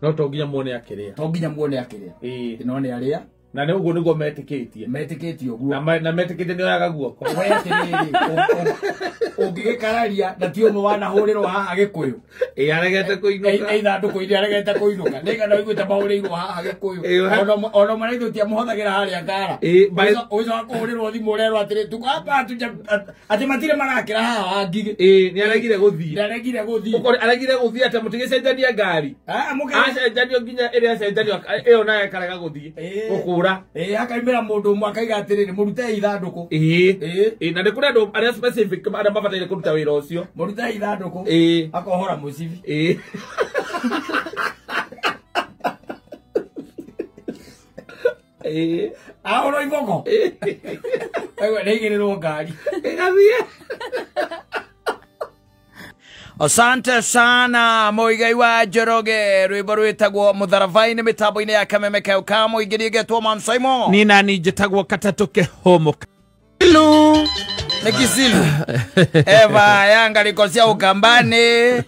No to nginya muone akiria. To nginya muone akiria. No nĩ arĩa. Na nĩ ũguo nĩguo metĩkĩtie. Metĩkĩtie ũguo. Na metĩkĩtie nĩ oyaga guoko. We atĩrĩrĩ, ũngĩgĩkararia na ti ũmwe wanahũrĩrwo haha Gĩkũyũ. Ĩ aregete kũinũka. Ithandũkũ-inĩ aregete kũinũka. Nĩ kana ũiguĩte mahũrĩirwo haha Gĩkũyũ. Ona ũmwe na ithuĩ tiamũhũthagĩra harĩa Ngara. Ũgĩcoka kũhũrĩrwo thimũ ũrerwo atĩrĩ, tuko hapa atĩ matirĩ marakĩra haha wa Ngigĩ. Ĩ nĩ aregire gũthiĩ. Nĩ aregire gũthiĩ. Ũkore aregire gũthiĩ atĩ mũtigĩcenjania ngari. Acenjanio nginya ĩrĩa acenjanio ĩyo nayo ĩkarega gũthiĩ. Gũkũra. Akaimĩra mũndũ ũmwe akaiga atĩrĩrĩ, mũrutei ithandũkũ. Na nĩ kũrĩ andũ arĩa specific arĩa mabataire kũruta wĩra ũcio. Mũrutei ithandũkũ. Akohora mũcibi. Ahorwo iboko. Aigua nĩaigĩrĩrwo ngari. Ĩgathiĩ. Asante sana Muigai wa Njoroge, rwimbo rwitagwo Mũtharaba-inĩ mĩtambo-inĩ ya Kameme kau ka Mũingĩ getwo Man Simon. Ni nani njĩtagwo Katatũ Kĩhũmũ. Nĩ Kisilu. Eva Yanga rikosia Ukambani.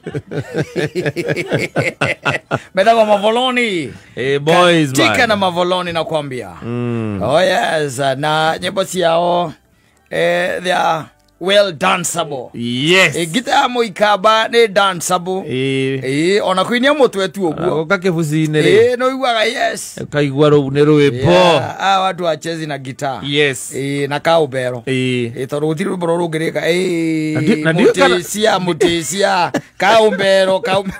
Metagwo Mavoloni. Hey boys man. Tika na Mavoloni nakwambia. Oh yes, na nyimbo ciao they are well danceable. Yes. Gita Muikamba ni danceable. Ona kuinia mutwe tu uguo. Uka kibuci-inĩ rĩ. No iguaga yes. Ukaigua rũu nĩ rwĩmbo. Ah, watu wachezi na gitaa. Yes. Na cowbell. Tondũ gũtirĩ rwĩmbo rũrũ rũngĩrĩka. Mutisia mutisia cowbell cowbell.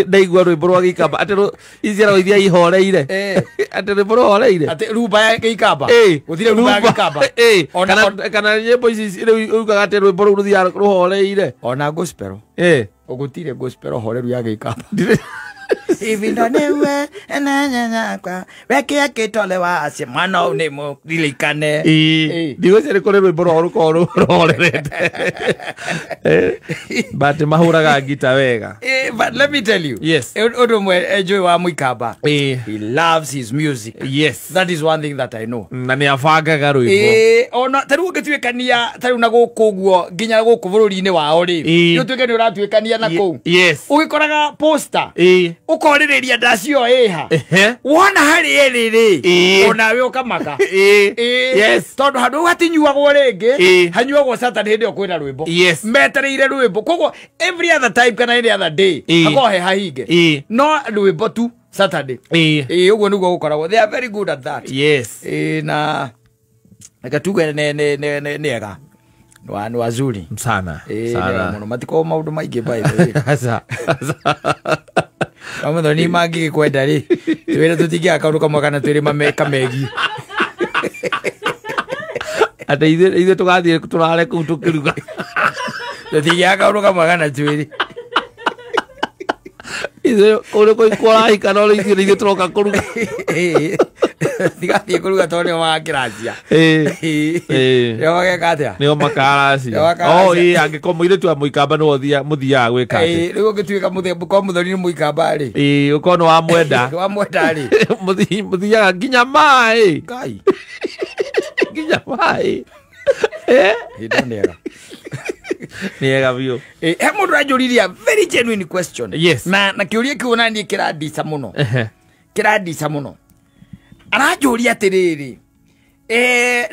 Ndaigua rwĩmbo rwa Gĩikamba atĩ ici ithia ihoreire. Atĩ rwĩmbo rũhoreire. Atĩ rumba ya Gĩikamba. Gũtirĩ rumba ya Gĩikamba. Kana nyĩmbo ici rĩu ugaga atĩ rwĩmbo rũu rũthiaga rũhoreire. Ona gospel. Ũgũtirĩ gospel horeru ya Gĩikamba. Ivinda newe enanyanyakwa weke akitolewa acie mwana ũyũ nĩ mũririkane. Ndigwĩciria kũrĩ rwĩmbo rwao rũkoragwo rũhorerete. But mahũraga ngita wega. But let me tell you. Yes. Ũndũ ũmwe Joy wa Muikamba. He loves his music. Yes. That is one thing that I know. Na nĩ abangaga rwĩmbo. Ona ta rĩu ũngĩtuĩkania ta rĩu na gũkũ ũguo nginya gũkũ bũrũri-inĩ wao rĩ. Nĩ ũtuĩke nĩ ũratuĩkania na kũu. Yes. Ũgĩkoraga poster. Ũkorĩrĩria ndacio ĩha. Wona harĩ ĩrĩ rĩ. Onawe ũkamaka. Yes. Tondũ handũ hau hatinyuagwo rĩngĩ. Hanyuagwo Saturday hĩndĩ ĩyo kwĩna rwĩmbo. Yes. Metereire rwĩmbo. Koguo every other time kana any other day hakoragwo he hahinge. No rwĩmbo tu Saturday. Ũguo nĩguo gũkoragwo. They are very good at that. Yes. Na reke tuge nĩ ega. Nĩ wazuri. Sana. Sana. Mũno matikoragwo maũndũ maingĩ by the way. Aca. Amwe ni mangĩgĩkwenda rĩ twĩre tũtingĩaga kaũndũ kamwe kana twĩrĩ kamegi. Atĩ ithuĩ tũgathiĩ tũrare kũu tũkĩruga. Tũtingĩaga kaũndũ kamwe kana twĩrĩ. Ithuĩ kũrĩ kũrahika no rĩu ithuĩ tũroka kũruga. Tigathiĩ kũruga tondũ nĩo magakĩracia. Nĩo mageka atĩa? Nĩo makaracia. Oh, angĩkorwo mũirĩtu wa Mũikamba nĩwe mũthiaga gwĩka atĩ. Rĩu ũngĩtuĩka korwo mũthoni nĩ Mũikamba rĩ. Ũkorwo nĩ wamwenda. Wamwenda rĩ. Mũthiaga nginya maĩ. Ngai. Nginya maĩ. Hĩndĩ nĩ ega. Nĩ ega biũ. He mũndũ ũranjũririe very genuine question. Yes. Na kĩũria kĩu ona niĩ kĩrandica mũno. Kĩrandica mũno. Aranjũria atĩrĩrĩ,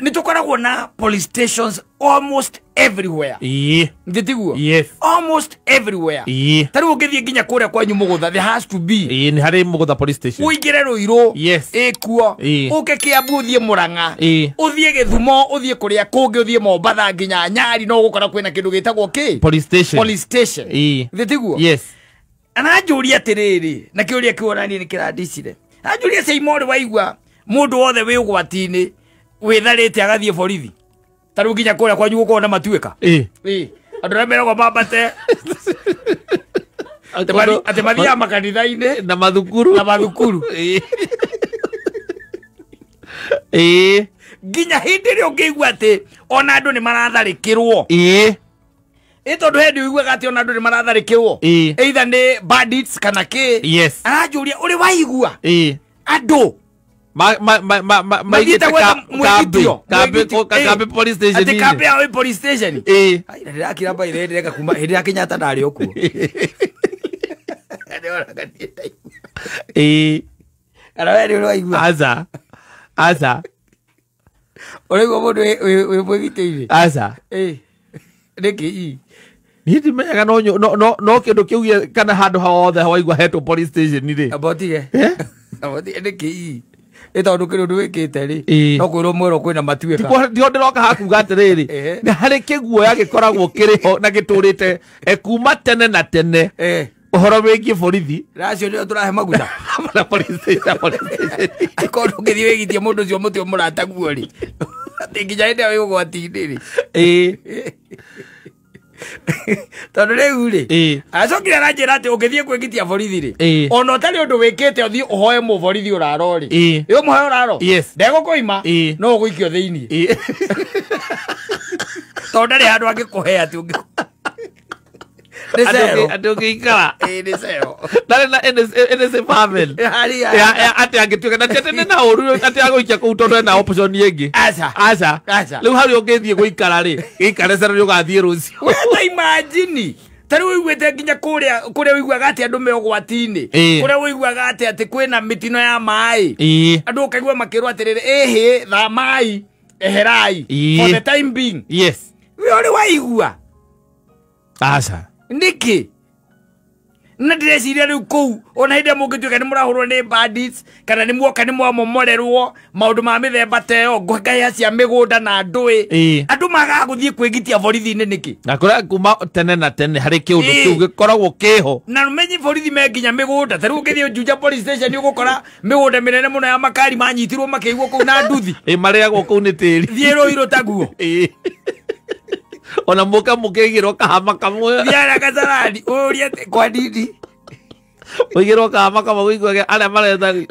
nĩ tũkoragwo na police stations almost everywhere. Nĩ tiguo? Yes. Almost everywhere. Ta rĩu ũngĩthiĩ nginya kũrĩa kwanyu Mũgũtha, there has to be. Nĩ harĩ Mũgũtha police station. Ũingĩre Rũirũ. Yes. Ĩkuo. Ũke Kĩambu ũthiĩ Mũrang'a. Ũthiĩ Gĩthumo, ũthiĩ kũrĩa kũngĩ, ũthiĩ Mombatha nginya Nyari, no ũgũkora kwĩna kĩndũ gĩtagwo kĩ? Police station. Police station. Nĩ tiguo? Yes. Aranjũria atĩrĩrĩ, na kĩũria kĩu ona niĩ nĩ kĩrandicire. Aranjũria Saimore waigua mũndũ wothe wĩ ũgwati-inĩ wĩtharĩte agathiĩ borithi. Ta rĩu nginya kũrĩa kwanyu gũkoragwo na matuĩka. Andũ arĩa meragwo mambate atĩ mathiaga makanitha-inĩ na mathukuru. Na mathukuru. Nginya hĩndĩ ĩrĩa ũngĩigua atĩ ona andũ nĩ maratharĩkĩrwo. Tondũ hĩndĩ ũiguaga atĩ ona andũ nĩ maratharĩkĩrwo. Either nĩ bandits kana kĩ. Yes. Aranjũria ũrĩ waigua andũ maigĩte kambi police station. Atĩ kambi yao ĩ police station. Ai, na ndĩrakira by the way, ndĩreka kuma hĩndĩ ya Kenyatta ndarĩ o kuo. Ĩĩ. Kana we nĩ ũraigua? Aca. Aca. Ũraigua mũndũ wĩ mwĩgitĩire? Aca. Ĩĩ. Nĩkĩ ii? Niĩ ndimenyaga no no kĩndũ kĩu kana handũ hothe waigua hetwo police station rĩ. Amba ũtige. Amba ũtige nĩkĩ ii? Nĩ tondũ kĩrĩ ũndũ wĩkĩte rĩ. No kwĩrwo mwerwo kwĩna matuĩka. Ndio ndĩroka hakuga atĩrĩrĩ. Nĩ harĩ kĩguoya gĩkoragwo kĩrĩ ho na gĩtũrĩte kuma tene na tene. Ũhoro wĩgiĩ borithi. Racio nĩo tũrahe maguta. Na police station, police station. Akorwo ndũngĩthiĩ wĩgitie mũndũ ũcio mũtĩ mũrataguo rĩ. Atĩ nginya hĩndĩ ĩrĩa wĩ ũgwati-inĩ rĩ. Ĩĩ. Tondũ rĩu rĩ acokire aranjĩra atĩ ũngĩthiĩ kwĩgitia borithi rĩ ona ũtarĩ ũndũ wĩkĩte ũthiĩ ũhoe mũborithi ũraro rĩ ĩ ũmũhoe ũraro ndegũkũima no ũgũikio thĩinĩ tondũ ndarĩ handũ angĩkũhe atĩ ũngĩ nĩ cero atĩ ũngĩikara nĩ cero ndarĩ na NSA family atĩ angĩtuĩka na ti atĩ nĩ na ũru atĩ agũikia kũu tondũ ena option ĩngĩ. Aca. Aca. Rĩu harĩa ũngĩthiĩ gũikara rĩ gĩikare cero nĩ ũgathiĩ rũciũ. We ta imagine ta rĩu ũiguĩte nginya kũrĩa ũiguaga atĩ andũ me ũgwati-inĩ kũrĩa ũiguaga atĩ kwĩna mĩtino ya maĩ andũ ũkaigua makĩrwo atĩrĩrĩ ĩhĩ thamai eherai for the time being. Yes. We ũrĩ waigua? Aca. Nĩkĩ? Na ndĩreciria rĩu kũu ona hĩndĩ ĩrĩa mũngĩtuĩka nĩ mũrahũrwo nĩ bandits kana nĩ muoka nĩ mwamomorerwo maũndũ ma mĩthemba ta ĩyo ngahĩa cia mĩgũnda na ndũĩ andũ magaga gũthiĩ kwĩgitia borithi-inĩ nĩkĩ? Na kũrĩa kuma tene na tene harĩ kĩũndũ kĩu gĩkoragwo kĩho na menyi borithi me nginya mĩgũnda ta rĩu ũngĩthiĩ Juja police station ũgũkora mĩgũnda mĩnene mũno ya makari manyitirwo makĩigwo kũu na nduthi marĩagwo kũu nĩ tĩri thiĩ Rũirũ taguo ona muka mukigirwo kahama kamwe thiara Kasarani ũrie kwa nini ũigĩrwo kahama kamwe ũiguage arĩa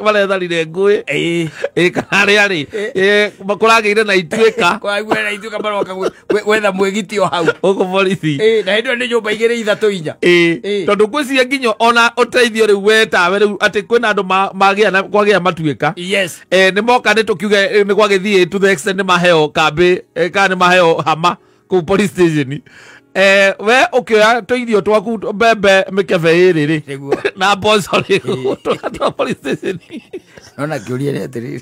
maretharire ngũĩ kana arĩa rĩ kũragĩire na ituĩka kũragĩire na ituĩka maroka gwetha mwĩgitio hau gũkũ borithi na hĩndĩ ĩyo nĩ nyũmba igĩrĩ ithatũ inya tondũ ngwĩciria nginya ona ũteithio rĩu we tawe rĩu atĩ kwĩna andũ magĩa na kwagĩa matuĩka yes nĩ moka nĩ tũkiuge nĩ gwagĩthiĩ to the extent nĩ maheo kambĩ kana nĩ maheo hama kũu police station we ũkĩoya tũirio twaku mbembe mĩkebe ĩrĩ rĩ na mboco rĩ tũgatwara police station nona kĩũria nĩ atĩrĩrĩ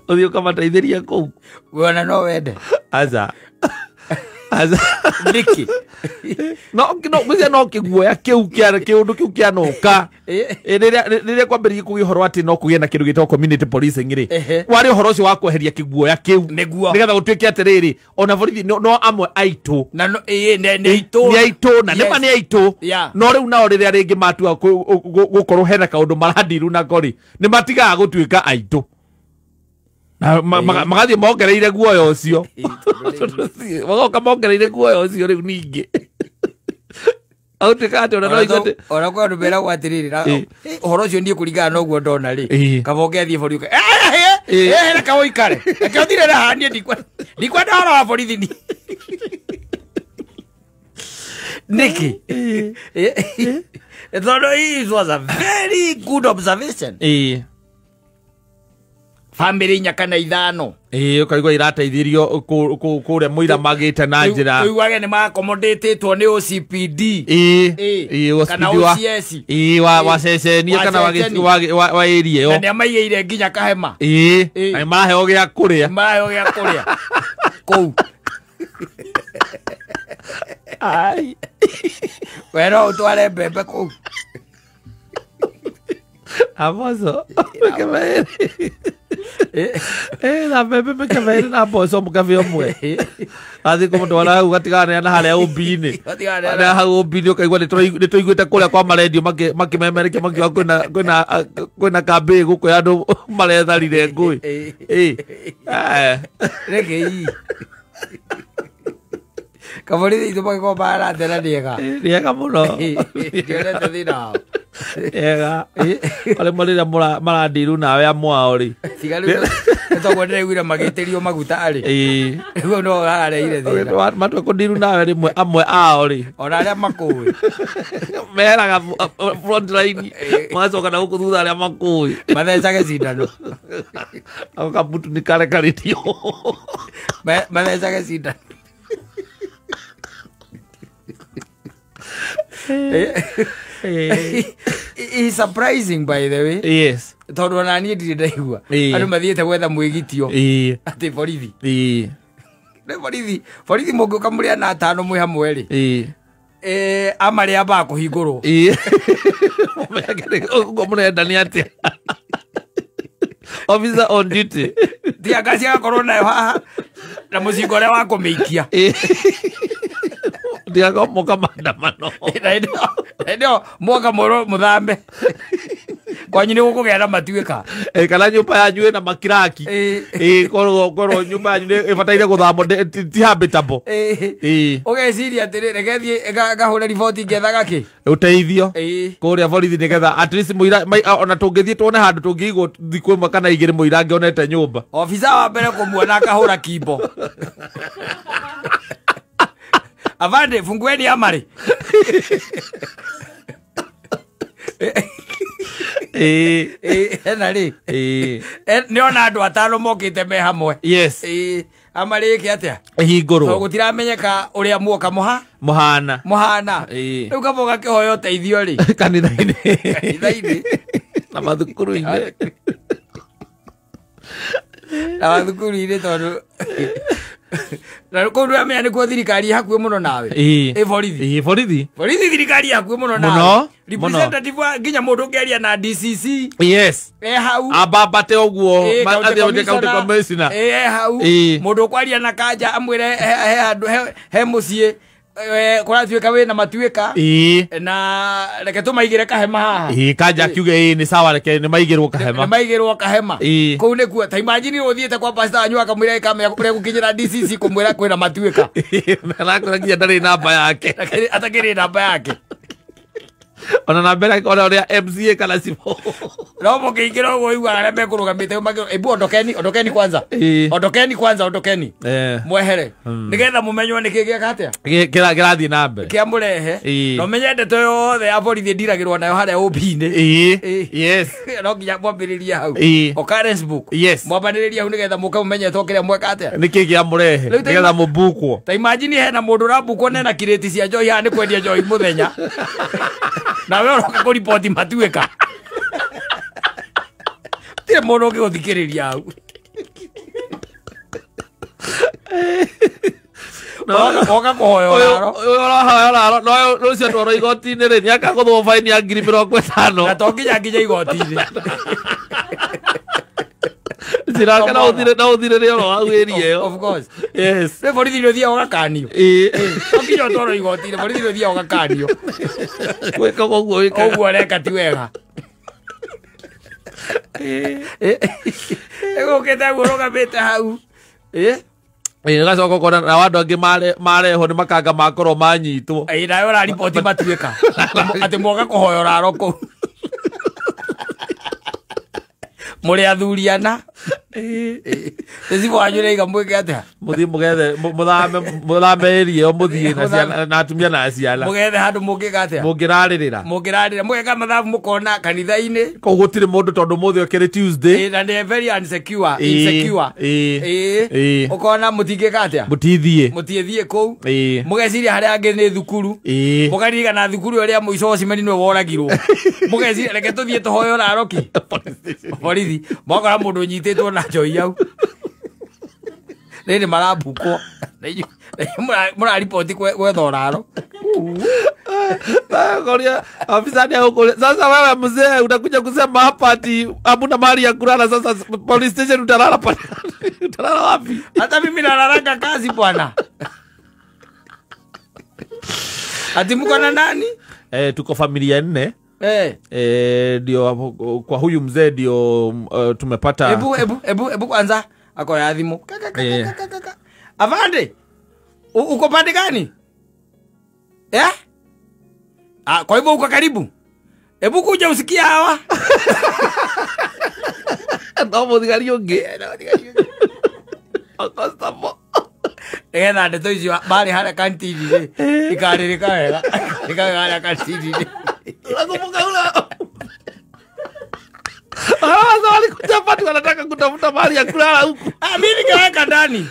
ũthiĩ ũkamateithĩria kũu we ona no wende aca aca nĩkĩ no ngwĩciria no kĩguoya kĩu kĩũndũ kĩu kĩanoka rĩrĩa kwambĩrĩirie kũgĩa ũhoro atĩ no kũgĩe na kĩndũ gĩtagwo community policing rĩ warĩ ũhoro ũcio wa kweheria kĩguoya kĩu nĩgetha gũtuĩke atĩrĩrĩ ona borithi no amwe aitũ na nĩ aitũ na nĩma nĩ aitũ no rĩu nao rĩrĩa rĩngĩ matua gũkorwo hena kaũndũ marandiru nako rĩ nĩ matigaga gũtuĩka aitũ magathiĩ mongereire guoya ũcio magoka mongereire guoya ũcio rĩu ningĩ agutuĩka atĩ ona no igue atĩ ona kwĩ andũ meragwo atĩrĩrĩ ũhoro ũcio niĩ kũringana na ũguo ndona rĩ kaba ũngĩathiĩ borithi reke ũikare reke ũthire haha niĩ ndikwenda ũhoro wa borithi niĩ nĩkĩ tondũ it was a very good observation family inya kana ithano ũkaigua irateithirio kũrĩa mũira magĩte na njĩra ũiguage nĩ maacommodatĩtwo nĩ OCPD kana OCS wa ceceni kana wa area ĩyo na nĩ amaigĩire nginya kahema na maraheo gĩa kũrĩa maraheo gĩa kũrĩa kũu we no ũtware mbembe kũu Amoso mĩkebe ĩrĩ na mbembe mĩkebe ĩrĩ na mboco mũkebe ũmwe athiĩ kũmũtwara hau gatigana na harĩa ũmbi-inĩ harĩa hau ũmbi-inĩ ũkaigua nĩ tũiguĩte kũrĩa kwa marendio makĩmemerekia makiuga kwĩna kambĩ gũkũ ya andũ maretharire ngũĩ reke ii kaborithi itũ magĩkorwo maratera nĩega nĩega mũno ndionete thĩna wao ega arĩa rĩrĩa marandiru nawe amwe ao rĩ tiga rĩu toguo ndĩraiguire magĩtĩrio maguta rĩ rĩu no arareire thĩna matua kũndiru nawe rĩmwe amwe ao rĩ ona arĩa makũĩ meheraga front line magacoka na gũkũ thutha arĩa makũĩ mathecage cindano ako kabutu nĩ karekarĩtio mathecage cindano It's surprising by the way. Yes. Tondu ona niĩ ndirĩ ndaigua andũ mathiĩte gwetha mwĩgitio atĩ borithi. Nĩ borithi, borithi mũngĩũka mũrĩ ana atano mwĩ hamwe rĩ, amarĩ ambaga kũhingũrwo. Ũguo mũrenda nĩ atĩa? Officer on duty. Tianga ciagakorwo nayo haha na mũcinga ũrĩa wa kũmĩikia. Ndiaga moka maandamano. Na hĩndĩ mwoka mũthame. Kwanyu nĩ gũkũgĩa na matuĩka. Kana nyũmba yanyu ĩna makiraki. Korwo nyũmba yanyu nĩ ĩbataire gũthamwo ti habitable. Ũgeciria atĩrĩ, reke thiĩ ngahũre riboti ngethaga kĩ? Ũteithio kũrĩa borithi nĩgetha at least mũira ona tũngĩthiĩ tuone handũ tũngĩigwo thikũ ĩmwe kana igĩrĩ mũira angĩonete nyũmba. Obitha wa mbere kũmuona akahũra kimbo. Avande fungueni amari. Ena rĩ. Nĩ ona andũ atano mokĩte me hamwe. Yes. Amarĩ ĩke atĩa? Ĩhingũrwo. Gũtiramenyeka ũrĩa muoka mũhana. Mũhana. Rĩu kaba ũgakĩhoya ũteithio rĩ. Kanitha-inĩ. Kanitha-inĩ. Na mathukuru-inĩ. Na mathukuru-inĩ tondũ na kũu ndũramenya nĩkuo thirikari ĩ hakuhĩ mũno nawe. Ĩ borithi. Ĩ borithi. Borithi thirikari ĩ hakuhĩ mũno nawe. Representative nginya mũndũ ũngĩaria na DCC. Yes. E hau. Ambambate ũguo athiĩ county commissioner. E hau. Mũndũ ũkwaria na kanja amwĩre he handũ he mũciĩ kũratuĩka wĩna matuĩka. Na reke tũmaigĩre kahema haha. Kanja akiuge nĩ sawa reke nĩ maigĩrwo kahema. Nĩ maigĩrwo kahema. Kũu nĩkuo ta imagine ũthiĩte kwa pastor wanyu akamwĩra ĩkamenya kũrĩa gũkinyĩra DCC kũmwĩra kwĩna matuĩka. Na nginya ndarĩ namba yake. Atakĩrĩ namba yake. Ona na mbere ona ũrĩa MCA kana cibũ. No mũkĩingĩra ũguo ũiguaga arĩa mekũrũgamĩte ebu ondokeni, ondokeni kwanza. Ondokeni kwanza, ondokeni. Mwehere. Nĩgetha mũmenywo nĩkĩ gĩeka atĩa? Kĩrathiĩ na mbere. Kĩamũrehe. Na ũmenye ndeto yothe ya borithi ndiragĩrwo nayo harĩa OB-inĩ. Yes. No nginya mwambĩrĩrie hau. Occurrence book. Yes. Mwambanĩrĩrie hau nĩgetha mũke mũmenyetwo kĩrĩa mweka atĩa? Nĩkĩ kĩamũrehe? Nĩgetha mũbukwo. Ta imagine hena mũndũ ũrabukwo nena kirĩti cia njohi haha nĩ kwendia njohi mũthenya. Na we ũroka kũriboti matuĩka. Tirĩ mũndũ ũngĩgũthikĩrĩria hau. Oka kũhoya ũraro. Ũrahoya ũraro. No rũcio atwarwo igoti-inĩ rĩ, nĩakagũthwo baini ya 50,000. Na to nginya nginya igoti-inĩ. Cirake no ũthire no ũthire oro hau area ĩyo. Of course. Yes. Rĩu borithi nĩ ũthiaga ũgakanio. To nginya ũtwarwo igoti-inĩ, borithi nĩ ũthiaga ũgakanio. Gwĩka ũguo wĩkaga. Ũguo ũreka ti wega. Ĩgũkĩte ũguo ũrũgamĩte hau. Gacoka ũkona na andũ angĩ marehwo nĩ makanga makorwo manyitwo. Nawe ũrariboti matuĩka. Atĩ mwoka kũhoya ũraro kũu. Mũrĩ athuri ana. Cibũ wanyu nĩaiga mwĩke atĩa? Mũthiĩ mũgethe mũthame area ĩyo mũthiĩ na atumia na ciana. Mũgethe handũ mũngĩka atĩa? Mũngĩrarĩrĩra. Mũngĩrarĩrĩra. Mũgeka mathabu mũkona kanitha-inĩ. Kũu gũtirĩ mũndũ tondũ mũthĩ ũkĩrĩ Tuesday. Na nĩ very insecure. Insecure. Ũkona mũtingĩka atĩa? Mũtithiĩ. Mũtithiĩ kũu. Mũgeciria harĩa angĩ nĩ thukuru. Mũkaririkana thukuru ĩrĩa mũico Osimhen nĩwe woragirwo. Mũgeciria reke tũthiĩ tũhoe ũraro kĩ? Borithi. Mwakora mũndũ ũnyitĩtwo na njohi hau. Rĩrĩ marabukwo. Mũrariboti gwetha ũraro. Afisa ni huko. Sasa wewe mzee unakuja kusema hapa ati hamuna mahali ya kulala. Sasa police station utalala pale. Utalala wapi? Hata mimi nalalanga kazi bwana. Ati mko na nani? Tuko familia 4. Ndio kwa huyu mzee ndio tumepata. Ebu kwanza akoya thimu. Kaka. Avande. Uko pande gani? Kwa hivyo uko karibu. Ebu kuja usikie hawa. No muthigari ungi. Akostamo. Nĩgetha ndeto icio marĩ harĩa kantini-rĩ ikarĩrĩka wega. Ikarĩrĩka wega harĩa kantini-inĩ. Walikuja hapa wanataka kutafuta mahali ya kulala huku. Mimi nikaweka ndani.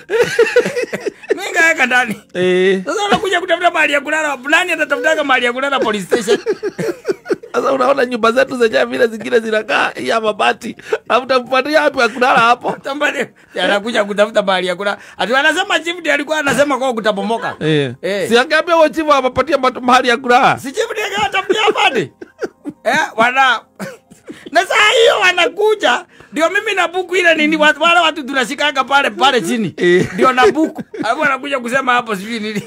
Mimi nikaweka ndani. Sasa unakuja kutafuta mahali ya kulala. Nani atatafuta mahali ya kulala police station? Sasa unaona nyumba zetu zenyewe vile zingine zinakaa ya mabati. Utampatia wapi ya kulala hapo? Tambane anakuja kutafuta mahali ya kulala. Ati anasema chief ndiye alikuwa anasema kwa kutabomoka. Si angeambia wao chief awapatie mahali ya kulala. Si chief ndiye angewatafutia hapa. Wana na saa hiyo wanakuja ndio mimi na buku ile nini wale watu tunashikanga pale pale chini. Ndio na buku. Hapo wanakuja kusema hapo sijui nini.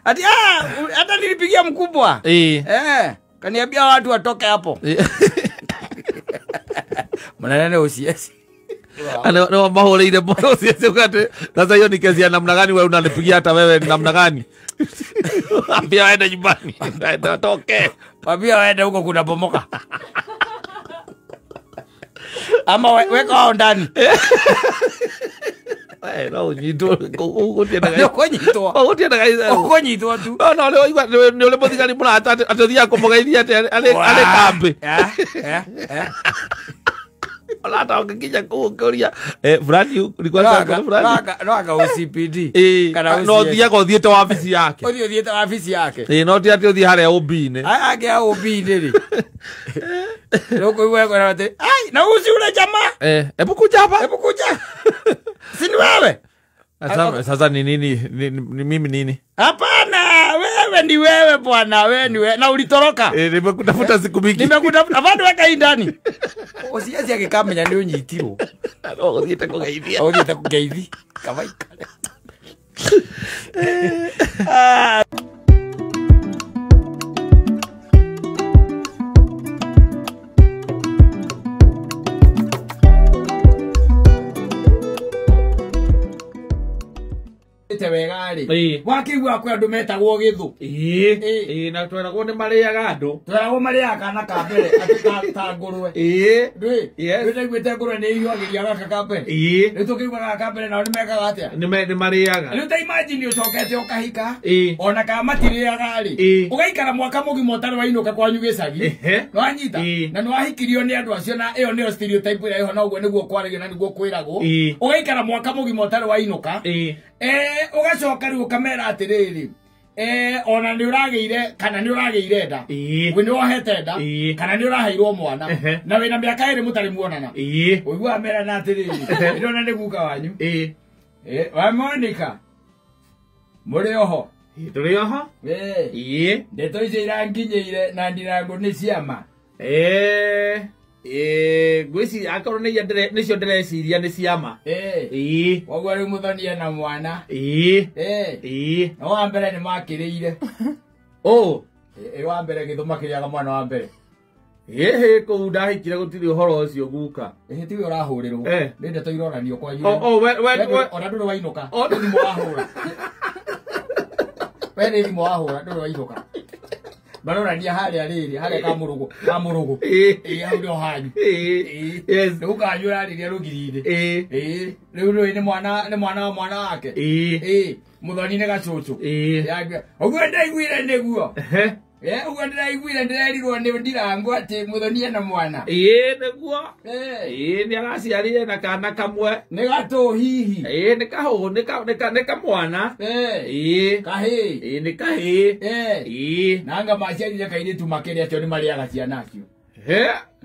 Ati hata nilipigia mkubwa. Kaniambia watu watoke hapo. Mwanane OCS. Ana no mahole ile OCS ukate. Sasa hiyo ni kesi ya namna gani wewe unanipigia hata wewe ni namna gani? Ambia waende nyumbani. Watoke. Ambia waende huko kuna bomoka. Ama weka wao ndani. No nyito ugo tu. No no ni ule bodigari mura atathia kumugeithia ati ale kambi. Ola hata ukikinya kuuria fulani ulikuwa sasa fulani no aka OCPD kana no thiaga uthiete wabici yake. Uthie uthiete wabici yake. No ti ati uthie haria OB-ini. Aya ake OB-ini ri. Ndio kuigua ati ai na usi ule jamaa. Hebu kuja hapa. Hebu kuja. Si ni wewe? Sasa ni nini ni mimi nini? Hapana, wewe ni wewe bwana, wewe ni wewe. Na ulitoroka. Nimekutafuta siku mingi. Nimekutafuta. Afande weka hii ndani. Osiasi akikamenya ni unyitirwo. No, uthiete kugeithia. Uthiete kugeithia. Kama ikare. Wega-rĩ wakĩigua kwĩ andũ metagwo gĩthũ. Na tweragwo nĩ marĩaga andũ. Tweragwo marĩaga kana ka mbere atĩ ta ngũrwe. Ndũĩ? Nĩũraiguĩte ngũrwe nĩ ĩhiũhagĩria gaka ka mbere? Rĩu tũkĩiguaga gaka ka mbere nao nĩ mekaga atĩa? Nĩ marĩaga. Rĩu ta imagine ũcokete ũkahika ona kana matirĩaga-rĩ, ũgaikara mwaka mũgima ũtarĩ wainũka kwanyu gĩcagi. Nĩwanyita? Na nĩwahikirio nĩ andũ acio na ĩyo nĩyo stereotype ĩrĩa ĩho na ũguo nĩguo kwaragio na nĩguo kwĩragwo. Ũgaikara mwaka mũgima ũtarĩ wainũka. Ugacoka riu ukamera atiriri ona ni urageire kana ni urageire nda we ni wohete nda kana ni uraheirwo mwana na wina miaka iri mutari muonana uigua mera na atiriri ndona ni guka wanyu wa Monica muri oho turi oho ndeto icio iranginyeire na ndirango ni ciama ngwĩciria akorwo nĩcio ndĩreciria nĩ ciama. Koguo rĩu mũthonie na mwana. Na wa mbere nĩ makĩrĩire. Wa mbere gĩthũma kĩrĩaga mwana wa mbere. Kũu ndahikire gũtirĩ ũhoro ũcio guka. Tiwe ũrahũrĩrwo. Nĩ ndeto ironanio kwanyu. Ona ndũrĩ wainũka. Nĩ thimũ wahũra. We nĩ thimũ wahũra ndũrĩ wainũka. Barorania haria riri haria ka murugu hau ndio hanyu. Yes riu kanyu rariria rugiri-ini. Riu ni mwana wa mwana wake. Muthoni ni gacucu. Uguo ndaiguire niguo. Uguo ndiraiguire ndirerirwo ni ndirango ati muthoni ena mwana. Niguo. Ni araciarire na kana kamwe. Ni gatũ hihi. Ni kahũ ni kamwana. Kahĩ. Ni kahĩ. Na anga maciarire kairĩtu makĩria acio nĩ marĩaga ciana acio.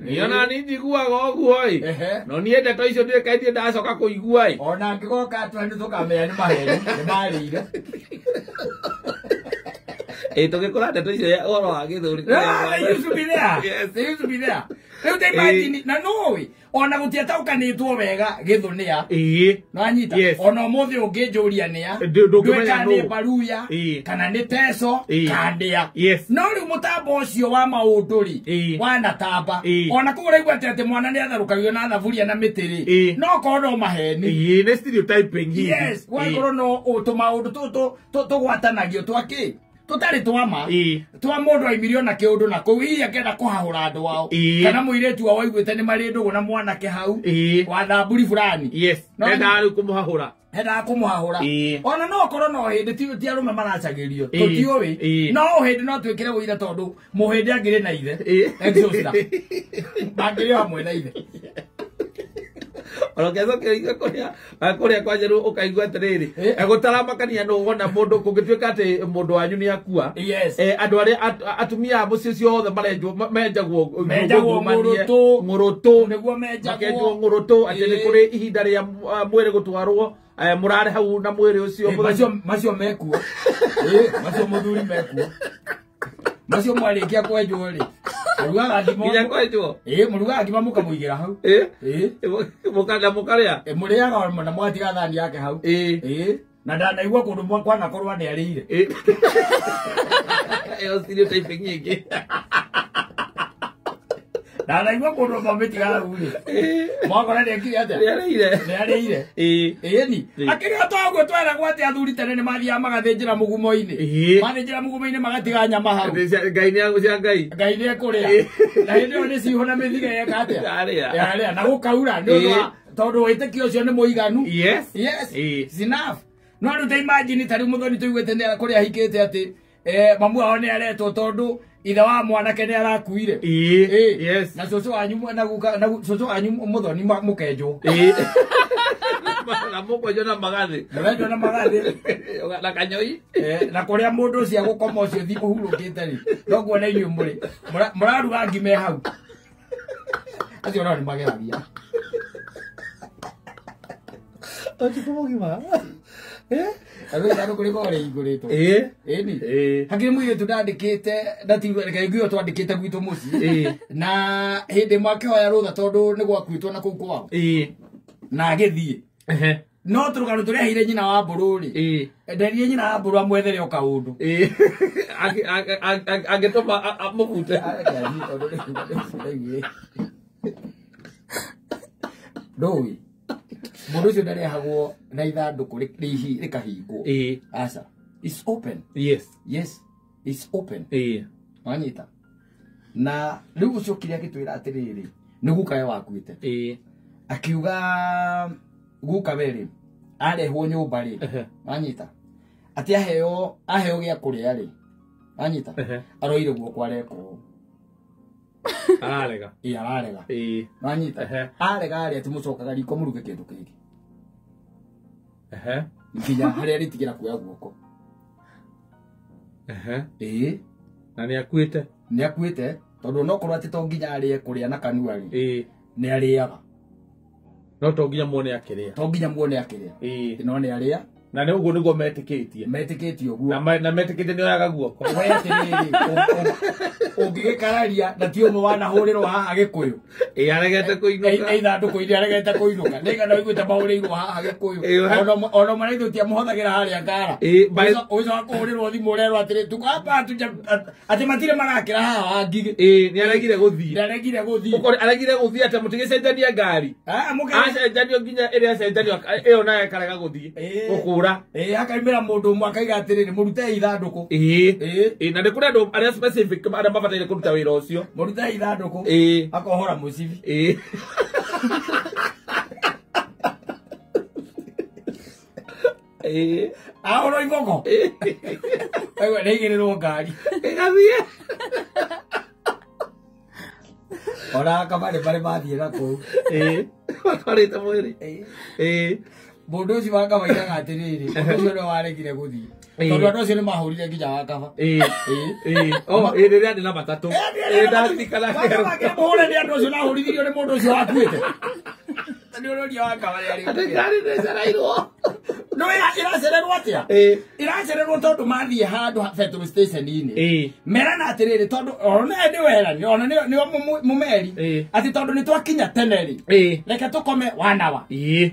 Niĩ ona niĩ njiguaga ũguo ĩ. No niĩ ndeto icio ndirĩ kaingĩ ndacoka kũigua ĩ. Ona angĩgoka atĩa nĩ tũkamenya nĩ maheni nĩ marĩire. Tũgĩkũra ndeto icio ũhoro wa gĩthũri. They used to be there. They used to be there. Rĩu ta imagine na nũĩ ona gũtiataũkanĩtwo wega gĩthũ nĩa. Nĩwanyita? Ona ũmũthĩ ũngĩnjũria nĩa ndũngĩmenya nĩ Baruya kana nĩ Teso kana nĩa. No rĩu mũtambo ũcio wa maũndũ rĩ wanatamba ona kũu ũraigua atĩ mwana nĩ atharũkagio na thaburia na mĩtĩ rĩ no korwo no maheni. Nĩ stereotyping hihi. Yes, gwakorwo no tũmaũndũ tũtũ tũgwatanagio twakĩ tutari twama twa mundu aimirio na kiundu na kuu hihi akenda kuhahura andu ao kana muiretu wao aiguite ni mari ndugu na mwanake hau wa thamburi fulani. Yes, enda riu kumuhahura. Enda kumuhahura ona no korwo no hindi ti arume maracagirio tutiui no hindi no twikire wira tondu muhindi angiri na ithe exhauster mangiri hamwe na ithe. Orokecokeria kuria kwa Njeru ukaigua atiriri gutaramakania no wona mundu kungituika ati mundu wanyu ni akua. Yes. Andu aria atumia a mucii ucio othe marenjwo menjagwo ngurutu ngurutu niguo menjagwo makenjwo ngurutu ati ni kuri ihinda ria mwiri gutwarwo murare hau na mwiri ucio macio mekuo. Macio muthuri mekuo macio mwarikia kwenjwo ri murugaga ngima nginya kwenjwo murugaga ngima mukamuigira hau mukanda mukaria muriaga na mwatiga thani yake hau na ndanaigua kundu kwanakorwo ni ariire iyo stereotyping nyingi ndanaigua kundu mamitiga hau ri mwakora ni atia ni ariire ni akiri to uguo tweragwo ati athuri tene ni mathiaga magathinjira mugumo-ini mathinjira mugumo-ini magatiga nyama hau ngai ni cia ngai ngai ni ekuria na hindi iyo ni ciho na mithiga yeka atia yaria na gukaura ni undu wa tondu witĩkio ucio ni muiganu. Yes yes it's enough. No riu ta imagine ta riu muthoni tuiguite ni kuria ahikite ati mamu wao ni aretwo tondu ithe wa mwanake ni arakuire. Yes. Na cucu wanyu na guka na cucu wanyu muthoni mukenjwo. Na mukwenjwo na magathi. Mukenjwo na magathi. Na kanyoi. Na kuria mundu ucio agukoma ucio thi uhurukite ri. No kuona inyuĩ muri. Muraruga ngime hau. Acio no ni mageragia. Otuko mugima. Andå ithandå kå rä korwo rä hingå rä two ni hakiri mũirĩtu ndandĩkĩte ndatirwo nguo twandĩkĩte gwitũ mũciĩ na hĩndĩ ĩmwe akĩhoya rũtha tondũ nĩ gwakuĩtwo na kũu kwao na agĩthiĩ no tũrũgano tũrĩa aheire nyina wa mbũrũ rĩ nderire nyina wa mbũrũ amwethere o kaũndũ angĩtũma mũbute ndũĩ mundu ucio ndarehagwo na ithandũkũ rĩkahingwo. Aca, it's open. Yes yes, it's open. Wanyita na rĩu ũcio kĩrĩa akĩtwĩra atĩrĩrĩ nĩ gukawe wakuĩte akiuga gukawe rĩ arehwo nyũmba rĩ wanyita atĩ aheo gĩa kũrĩa rĩ wanyita aroire guoko arekwo ararega. Ararega. Wanyita arega arĩa atĩ mũcokaga riko mũruge kĩndũ kĩngĩ nginya harĩa rĩtigĩra kuoya guoko. Na nĩ akuĩte. Nĩ akuĩte tondũ onokorwo atĩ to nginya arĩe kũrĩa na kanua rĩ nĩ arĩaga no to nginya muone akĩrĩa. To nginya muone akĩrĩa no nĩ arĩa na nĩ ũguo nĩguo metĩkĩtie. Metĩkĩtie ũguo na metĩkĩtie nĩ oyaga guoko. We atĩrĩrĩ ũngĩgĩkararia na ti ũmwe wanahũrĩrwo haha Gĩkũyũ aregete kũinũka ithandũkũ-inĩ aregete kũinũka nĩigana ũiguĩte mahũrĩirwo haha Gĩkũyũ ona ũmwe na ithuĩ tiamũhũthagĩra harĩa ngara ũcoka kũhũrĩrwo thimũ ũrerwo atĩrĩ tuko hapa atĩ matirĩ marakĩra haha wa ngigĩ. Nĩ aregire gũthiĩ. Nĩ aregire gũthiĩ. Aregire gũthiĩ atĩ mũtigĩcenjania ngari acenjanio nginya ĩrĩa acenjanio ĩyo nayo ĩkarega gũthiĩ gũkũra. Akaimĩra mũndũ ũmwe akaiga atĩrĩrĩ mũrute ithandũkũ. Na nĩ kũrĩ andũ arĩa specific arĩa mabataire kũruta wĩra ũcio mũrute ithandũkũ akohora mũcibi. Ahorwo iboko aigua nĩaigĩrĩrwo ngari ĩgathiĩ ona kabarĩ marĩ mathiĩ na kũu matwarĩte mwĩrĩ. Mũndũ ũcio wa kaba aigaga atĩrĩrĩ mũndũ ũcio nĩwe waregire gũthiĩ tondũ andũ acio nĩ mahũrire nginya wa kaba. Rĩrĩa arĩ na matatũ ndaririkana mũhũre nĩ andũ acio nahũrithirio nĩ mũndũ ũcio wakuĩte nĩ ũroria wa kaba atĩ ngari nĩcereirwo. No iracererwo atia iracererwo tondu mathie handu petrol station-inĩ merana atĩrĩrĩ tondu ona nĩ werani ona nĩ mũmeri atĩ tondu nĩ twakinya tene rĩ reke tũkome 1 hour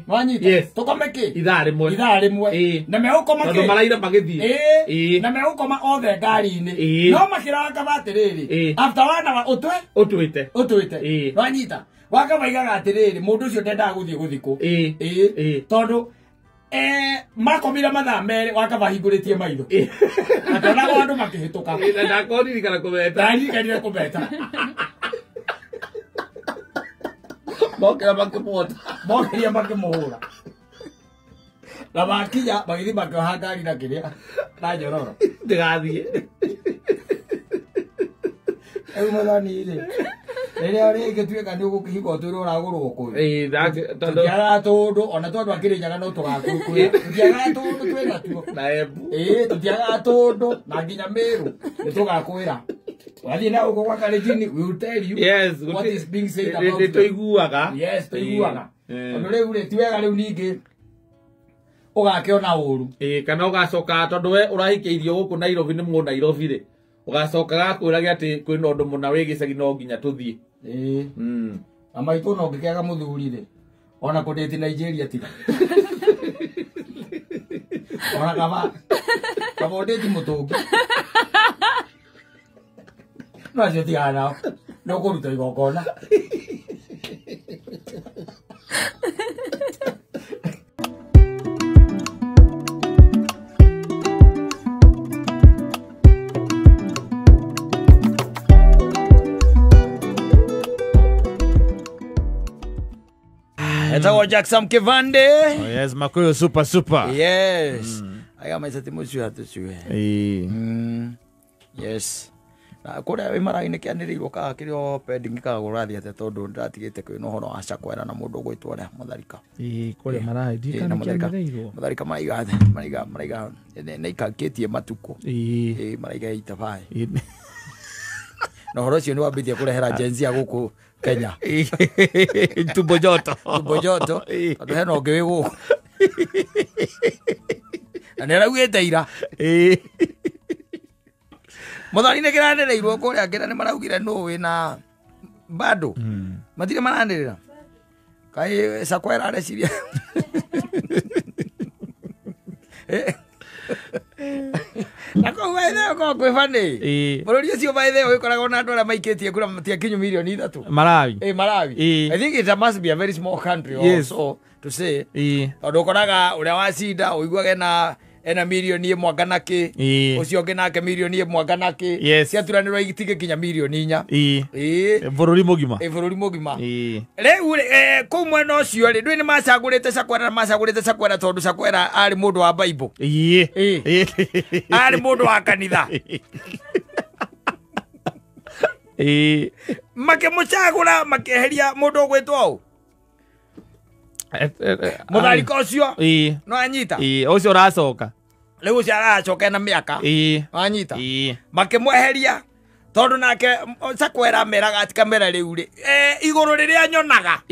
wanyita tũkome kĩ ithaa rĩmwe na megũkoma tondu maraira magĩthiĩ na megũkoma othe ngari-inĩ no makĩraga kaba atĩrĩrĩ after 1 hour ũtwĩte wanyita wakabaigaga atĩrĩrĩ mũndũ ũcio ndendaga gũthiĩ gũthikwo tondu makomire mathaa merĩ wakaba hingũrĩtie maitho akĩonaga andũ makĩhĩtũka ndakoririkana kũmeta ndaririkanire kũmeta mokĩra makĩmuota mokĩria makĩmũhũra na makinya magĩthiĩ makĩoha ngari na kĩrĩa na nyororo ndĩgathiĩ rĩu mũthoni rĩ Rĩrĩa rĩngĩtuĩka nĩ ũgũkĩhika ũtwĩre ũragũrwo kũu. Tũtiagaga tũndũ ona tondũ akĩrĩnyaga no tũgakũkwĩra. Tũtiagaga tũndũ twĩna tuo. Na Embu. Tũtiagaga tũndũ na nginya Meru nĩ tũgakwĩra. Wathiĩ na gũkũ gwa Kalenjin, we will tell you yes, what is being said about them. Tũiguaga. Yes, tũiguaga. Tondũ rĩu rĩ ti wega rĩu ningĩ ũgakĩona ũru. Kana ũgacoka tondũ we ũrahikĩirio gũkũ Nairobi nĩ mũndũ Nairobi rĩ. Ũgacoka gakwĩrage atĩ kwĩna ũndũ mũna wĩ gĩcagi no nginya tũthiĩ. Na maitũ no ngĩkĩaga mũthuri rĩ. Ona kũndĩti Nigeria tiga. Ona kaba ũndĩti mũtũngi. No acio tigana nao. No kũruta igongona. Etagwo Jackson Kivande. Oh yes, Makuyu super super. Yes. Aya maisa timucio atuciwe. Yes. Na kuria wi maraini kianiriirwo ka kirio pending ka gurathi ate tondu ndiratigite kwina uhoro wa Chakwera na mundu ugwitwo uria Mutharika. Kuria marathi ndikana kianiriirwo. Mutharika maraiga maraiga ne ikakitie matuko. Maraiga itabai. Na uhoro ucio ni wambitie kurehera Gen Z guku Kenya. Tumbo joto. Tumbo joto. Tondu hena ungi wi guku. Na ni araugite ira. Muthoni nä kä ranä kå rä a kä ra nä maraugire nå wä na bado matirä maranä rä ra kaä Chakwera areciria na kå baitheo ko kwä banä bå rå ri å cio baitheo wä koragwo na andå arä a maikä tie kura matiakinyu milioni 3 Malawi. Malawi. I think it must be a very small country also to say tondå å koraga å rä a wacinda å iguage na ena milioni 1 kana ki ucio ũngĩ nake milioni 1 kana ki ciaturanĩrwo itigĩkinya milioni 4 bũrũri mũgima. Bũrũri mũgima. Rĩu kũu mwena ũcio rĩ ndũĩ nĩ macagũrĩte Chakwera macagũrĩte Chakwera tondũ Chakwera arĩ mũndũ wa Bible. Arĩ mũndũ wa kanitha. Makĩmũcagũra makĩeheria mũndũ ũgwĩtwo ũ Mutharika ũcio no anyita. Ũcio ũracoka rĩu ũcio aracoka na mĩaka anyita makĩmweheria tondũ nake Chakwera meraga ati kamera rĩu rĩ igũrũ rĩrĩa nyonaga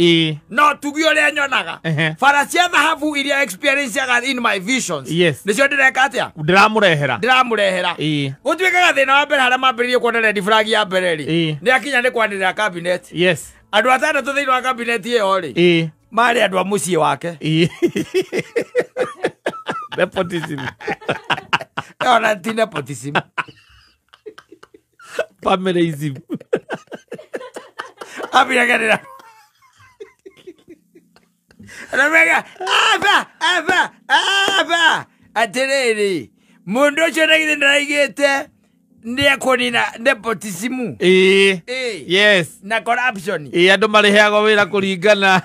no tuge ũrĩa nyonaga bara cia thahabu iria experience in my visions nĩcio ndĩreka atĩa ndĩramũrehera gũtuĩkaga thĩna wa mbere harĩa mambĩrĩirie kuona red flag ya mbere rĩ nĩ akinya nĩ kwanĩrĩra cabinet. Yes. Andũ atandatũ thĩinĩ wa cabinet ĩyo rĩ marĩ andũ a mũciĩ wake. Nepotism. Ona ti nepotism. Familyism. Abiraganira. Ramega aba aba aba atiriri mundu ucio na githĩ ndaraigĩte nĩekũnina nepotism. Yes. Na corruption. Andũ marĩheagwo wĩra kũringana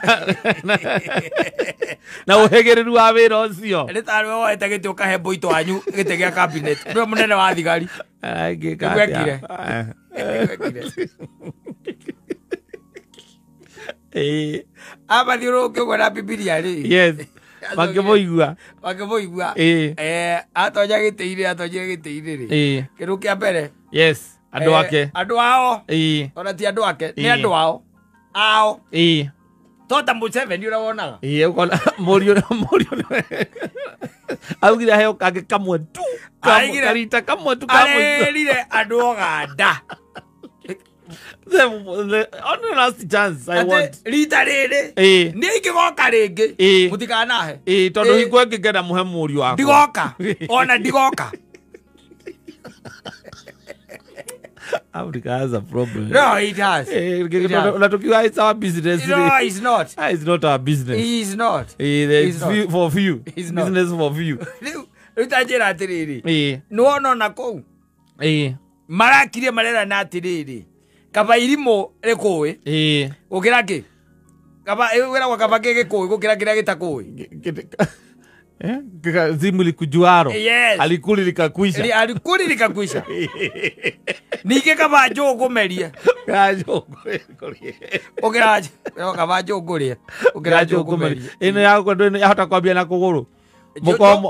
na ũhĩgĩrĩru wa wĩra ũcio. Nĩ tarĩ we woete gĩtĩ ũkahe mbũitũ wanyu gĩtĩ gĩa cabinet. Nĩwe mũnene wa thigari. Ngĩka atĩa? Amathiũrũrũke ũguo na Bibilia rĩ. Yes. Makĩmũigua. Makĩmũigua. Atonya gĩtĩ-inĩ atonyire gĩtĩ-inĩ rĩ. Kĩndũ kĩa mbere. Yes. Andũ ake. Andũ ao. Ona ti andũ ake, nĩ andũ ao. Ao. To ta Museveni ũrĩa wonaga. Ũkona mũriũ augire aheo kangĩ kamwe tu. Karita kamwe tu kamwe. Arerire andũ Uganda. The only last chance I want. Rita rĩrĩ. Nĩ ingĩgoka rĩngĩ. Mũtikanahe. Tondũ hingo ĩngĩ ngenda mũhe mũriũ wakwa. Ndigoka. Ona ndigoka. Africa has a problem. No, it has. It has. It's our business. No, it's not. It's not our business. It's not. It's not. For few. It's not. Business for few. Rĩu ta njĩra atĩrĩrĩ. Nĩwona ona kũu. Marakirie marerana atĩrĩrĩ. Kaba irimũ rĩkũĩ. Gũkĩra kĩ? Kaba ĩragwo kaba kĩ gĩkũĩ gũkĩra kĩrĩa gĩtakũĩ. Zimu likujuaro. Yes. Alikuli likakwisha. Alikuli likakwisha. Ningĩ kaba njũgũ kũmerie. Ũkĩra kaba njũngũrĩe. Ũkĩra njũngũmerie. Ĩno yakwa yahota kwambia na kũgũrũ.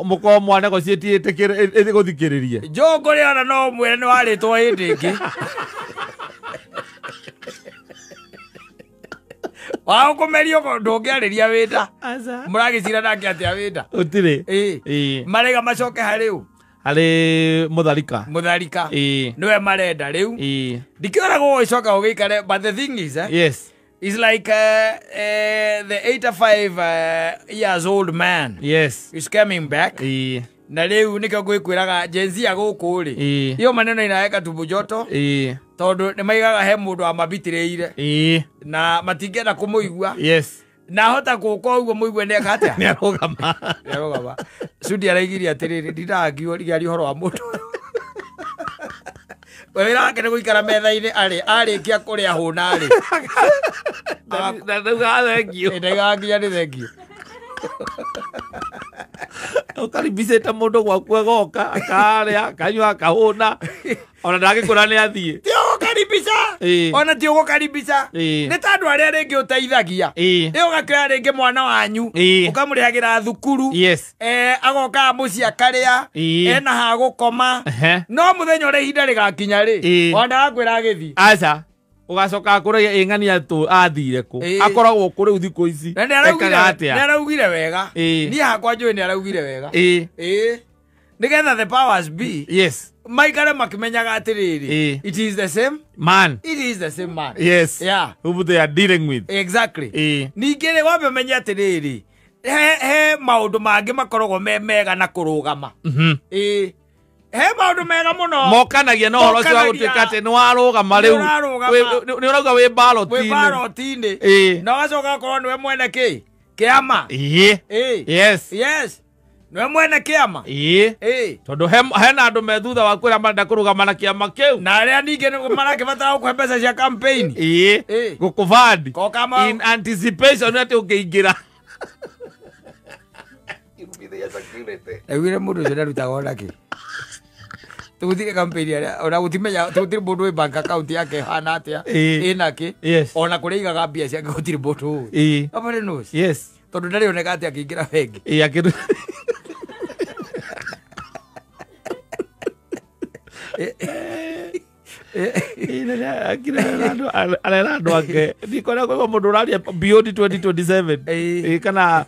Mũkorwo mwanegotiate ĩgũthikĩrĩrie. Njũngũrĩ ona no mwĩre nĩ warĩtwo hĩndĩ ĩngĩ. Waũkũmerio ndũngĩarĩria wĩnda. Mũragĩcira nake atĩa wĩnda? Ũtirĩ. Ĩĩ. Marega macoke harĩ ũ? Harĩ Mũtharika. Mũtharika. Ĩĩ. Nĩwe marenda rĩu. Ĩĩ. Ndikĩoragwo ũgĩcoka ũgĩikare, but the thing is, yes, it's like the 85 years old man. Yes. Is coming back. Ĩĩ. Na rĩu nĩkĩo ngwĩkwĩraga Gen Z ya gũkũ rĩ. Ĩĩ. Iyo maneno inaweka tumbo joto. Ĩĩ. Tondũ nĩ maigaga he mũndũ wamabitĩrĩire. Ĩĩ. Na matingĩenda kũmũigua. Yes. Na hota gũka ũguo mũigue nĩ eka atĩa? Nĩ arũgama. Nĩ arũgama. Sudi araigirie atĩrĩrĩ, ndindangiuo ndiaria ũhoro wa mũndũ. We wĩra wake nĩ gũikara metha-inĩ arĩ, arĩkia kũrĩa hũna rĩ. Na ndaugaga thengio. Ndaugaga nginya nĩ thengio. Ũkaribicĩte mũndũ gwaku agoka, akarĩa, akanyua, akahũna. Ona ndangĩkwĩra nĩ athiĩ. Ti ũgũkaribica. Ona ti ũgũkaribica. Nĩ ta andũ arĩa rĩngĩ ũteithagia. Ĩ ũgakĩoya rĩngĩ mwana wanyu. Ũkamũrĩhagĩra thukuru. Yes. Agoka mũciĩ akarĩa. Ena ha gũkoma. No mũthenya ũrĩa ihinda rĩgakinya rĩ, ona ndagakwĩra agĩthiĩ. Aca. Ũgacoka kũrĩa ĩng'ania tũ athire kũ. Akoragwo kũ rĩu thikũ ici. Na nĩ araugire wega. Niĩ hakwa njũĩ nĩ araugire wega. Ĩ. Nĩgetha the powers be. Yes. Maikare makimenyaga atĩrĩrĩ. It is the same man. It is the same man. Yes. Yeah. Who they are dealing with. Exactly. Ningĩ rĩ wambe ũmenye atĩrĩrĩ. He maũndũ mangĩ makoragwo me mega na kũrũgama. Ĩ. He maũndũ mega mũno. Mokanagia na ũhoro ũcio wa gũtuĩka atĩ nĩ warũgama rĩu. Nĩ ũrauga wĩ ballot-inĩ. Wĩ ballot-inĩ. Na ũgacoka ũgakorwo nĩwe mwene kĩ? Kĩama. Ĩ. Yes. Yes. Nĩwe mwene kĩama. Ĩ. Tondũ hena andũ me thutha waku arĩa marenda kũrũgama na kĩama kĩu. Na arĩa ningĩ marakĩbatara gũkũhe mbeca cia campaign. Ĩ. Gũkũbandi. In anticipation atĩ ũngĩingĩra. Ndaiguire mũndũ ũcio ndarutaga ona kĩ. Tũgũthire campaign arĩa ona gũtimenya tũgũtirĩ mũndũ wĩ bank account yake ĩhana atĩa, ĩna kĩ. Ona kũrĩa aigaga mbia ciake gũtirĩ mũndũ ũĩ. Nobody knows. Yes. Tondũ ndarĩ oneka atĩ akĩingĩra bengi. Ĩ akĩru. Arera andũ ake. Ndikwenda kũigua mũndũ ũraria beyond 2027. Kana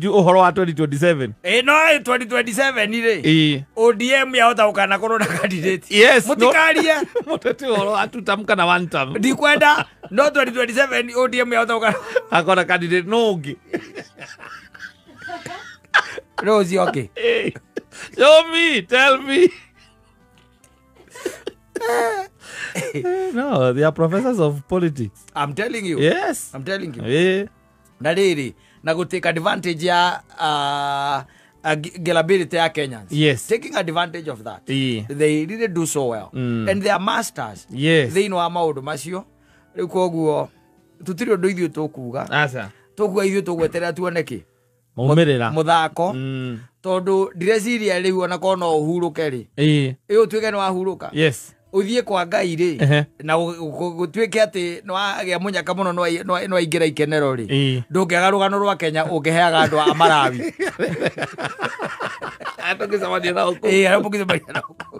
ũhoro wa 2027. No 2027 rĩ. ODM yahota gũkanakorwo na candidate. Yes. Mũtikarie. Mũtete ũhoro wa two term kana one term. Ndikwenda no 2027 ODM yahota gũkana akona candidate no ũngĩ. No ũcio okay. Show me, tell me. No, they are professors of politics. I'm telling you. Yes. I'm telling you. Na rĩrĩ, na gũ take advantage ya gullibility ya Kenyans. Yes. Taking advantage of that. They really do so well. And they are masters. Yes. Thĩinĩ wa maũndũ macio. Rĩu koguo tũtirĩ ũndũ ithuĩ tũkuga. Aca. Tũkuga ithuĩ tũgweterera tuone kĩ? Maumĩrĩra. Mũthako. Tondũ ndireciria rĩu ona korwo no ũhurũke rĩ. Ĩ ũtuĩke nĩ wahurũka. Yes. Ũthiĩ kwa Ngai rĩ, na gũtuĩke atĩ nĩ wagĩa mũnyaka mũno nĩ waingĩra ikenero rĩ, ndũngĩaga rũgano rwa Kenya ũngĩheaga andũ a Malawi. Tũngĩcemania nao kũu. Ĩ, arĩa mũngĩcemania nao kũu.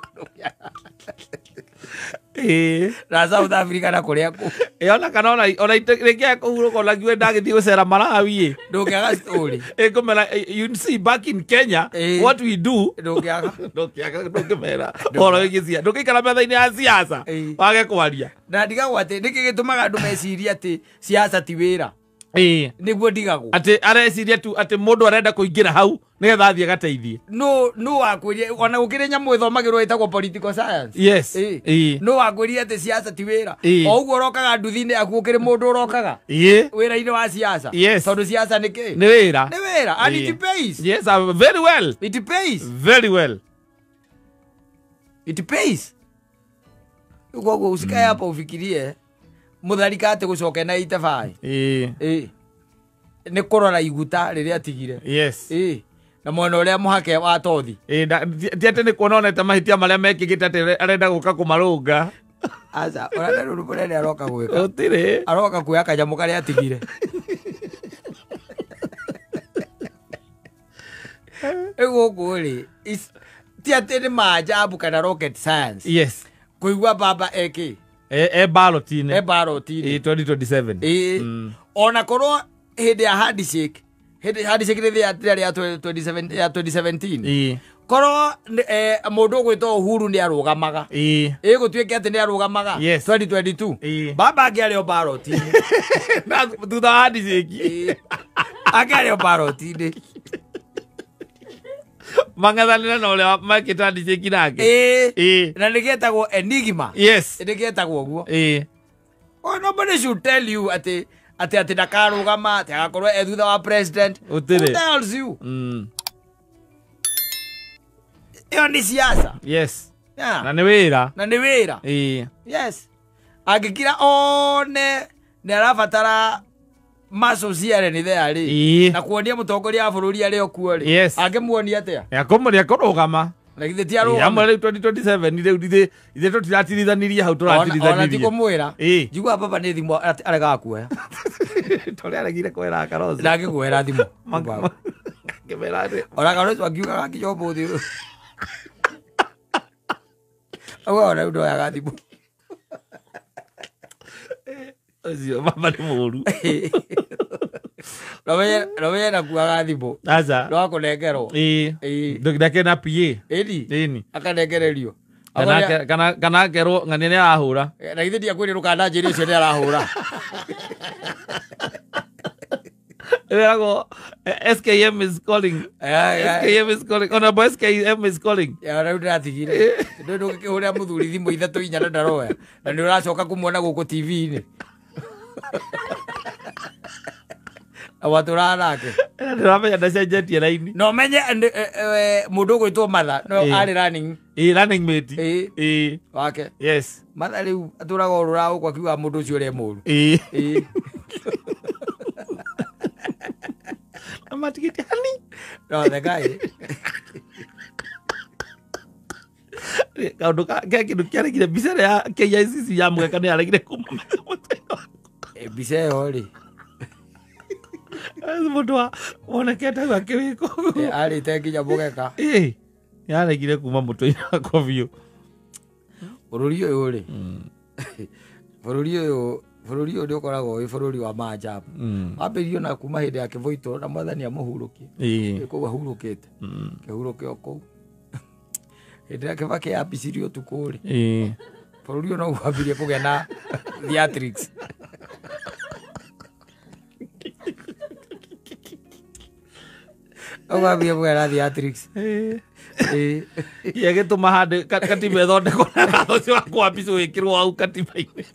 Na South Africa na kũrĩa kũu. Ona kana ona rĩngĩ kũhurũka ona ngiuge ndagĩthiĩ gũcera Malawi ĩ. Ndũngĩaga story. Ngũmera, you see back in Kenya what we do. Ndũngĩaga. Ndũngĩaga, ndũngĩmera ũhoro wĩgiĩ siasa. Ndũngĩikara metha-inĩ ya siasa wage kwaria. Na ndigagwo atĩ nĩkĩ gĩtũmaga andũ mecirie atĩ siasa ti wĩra. Nĩguo ndigagwo. Atĩ areciria tu atĩ mũndũ arenda kũingĩra hau nĩgetha athiĩ agateithie. No wakwĩrie ona gũkĩrĩ nyamũ ĩthomagĩrwo ĩtagwo political science. Yes. No wakwĩrie atĩ siasa ti wĩra. O ũguo ũrokaga nduthi-inĩ yaku gũkĩrĩ mũndũ ũrokaga. Wĩra-inĩ wa siasa. Yes. Tondũ siasa nĩ kĩ? Nĩ wĩra. Nĩ wĩra. And it pays. Yes, very well. It pays. Very well. It pays. Koguo usikae hapo ufikirie Mũtharika atĩ gũcoka na 85. Nĩ kũrora iguta rĩrĩa atigire. Yes. Na mwena ũrĩa mũhake wa tothi. Ti atĩ nĩ kuona onete mahĩtia marĩa mekĩkĩte atĩ arenda gũka kũmarũnga. Aca ona rĩu mũnene aroka gwĩka. Gũtirĩ. Aroka kuoya kanyamũ karĩa atigire. Rĩu gũkũ rĩ ti atĩ nĩ maajabu kana rocket science. Yes. Kũigua baba eki. E ballot-inĩ. E ballot-inĩ. 2027. Ona korwo hĩndĩ ya handshake, hĩndĩ handshake nĩ ya 2017. Korwo mũndũ ũgwĩtwo Uhuru nĩ arũgamaga. Ĩgũtuĩke atĩ nĩ arũgamaga 2022. Baba angĩarĩ o ballot-inĩ. Na thutha wa handshake. Angĩarĩ o ballot-inĩ. Mang'ethanĩre na ũrĩa mekĩte handshake nake. Na nĩgĩetagwo enigma. Yes. Nĩgĩetagwo ũguo. Oh, nobody should tell you atĩ atĩ ndakarũgama, atĩ agakorwo e thutha wa president. Who tells you? Ĩyo nĩ siasa. Yes. Na nĩ wĩra. Na nĩ wĩra. Yes. Angĩkira one nĩ arabatara muscles ciare nĩ there rĩ. Na kuonia mũtongoria wa bũrũri arĩ o kuo rĩ. Yes. Angĩmuonia atĩa? Nĩakũrũgama. Na githĩ ti arũgama. Amwe rĩu 2027 rĩu ithuĩ tũtiratirithanĩria hau tũratirithanirie. Ona ti kũmwĩra. Njiguaga baba nĩ thimũ aregaga kuoya. Tondũ aregire kwĩra Kalonzo. Ndangĩkuoera thimũ. Ngĩmera atĩ. Ona Kalonzo angiugaga nginya ũmũthĩ ũyũ. Augaga ona rĩu ndoyaga thimũ. Ũcio baba nĩ mũũru. Nomenye ndakuaga thimũ. Aca. No akũnengerwo. Ndake na PA. Ĩni. Akanengererio. Kana akerwo ng'ania nĩ arahũra. Na githĩ ndiakwĩrire ndũkananjĩre ũcio nĩ arahũra. Ĩragwo SKM is calling. SKM is calling. Honorable SKM is calling. Ya rĩu ndĩratigire. Ndũ ndũngĩkĩhũrĩra mũthuri thimũ ithatũ inya na ndaroya. Na nĩ ũracoka kũmuona gũkũ TV-inĩ. Watũraga nake. Ndĩramenya ndacenjetie raini. No menye mũndũ ũgwĩtwo Matha no arĩ running. Running mate. Wake. Yes. Matha rĩu atũraga orũra gũkũ akiugaga mũndũ ũcio ũrĩa mũũru. Amatigĩte hani. No the guy. Kaũndũ ke kĩndũ kĩaregire mbica ĩrĩa ya KICC ya mũgeka nĩ yaregire kuma mbica ĩyo rĩ. Mũndũ wa wonekete hau akĩwĩka ũguo. Arĩte nginya mũgeka. Yaregire kuma mũtwe-inĩ wakwa biũ. Bũrũri ũyũ rĩ. Bũrũri ũyũ nĩ ũkoragwo wĩ bũrũri wa maajabu. Wambĩrĩirio na kuma hĩndĩ ya Kĩboito na mwathani amũhurũkie. Kũu ahurũkĩte. Kĩhurũke o kũu. Hĩndĩ ĩrĩa Kĩbakĩ ambicirie ũtukũ rĩ. Bũrũri ũyũ no wambirie kũgĩa na theatrics. Wambirie kũgĩa na theatrics. Gĩgĩtũma handũ katiba ĩthondekwo na watho ũcio wa kwambicwo wĩkĩrwo hau katiba-inĩ.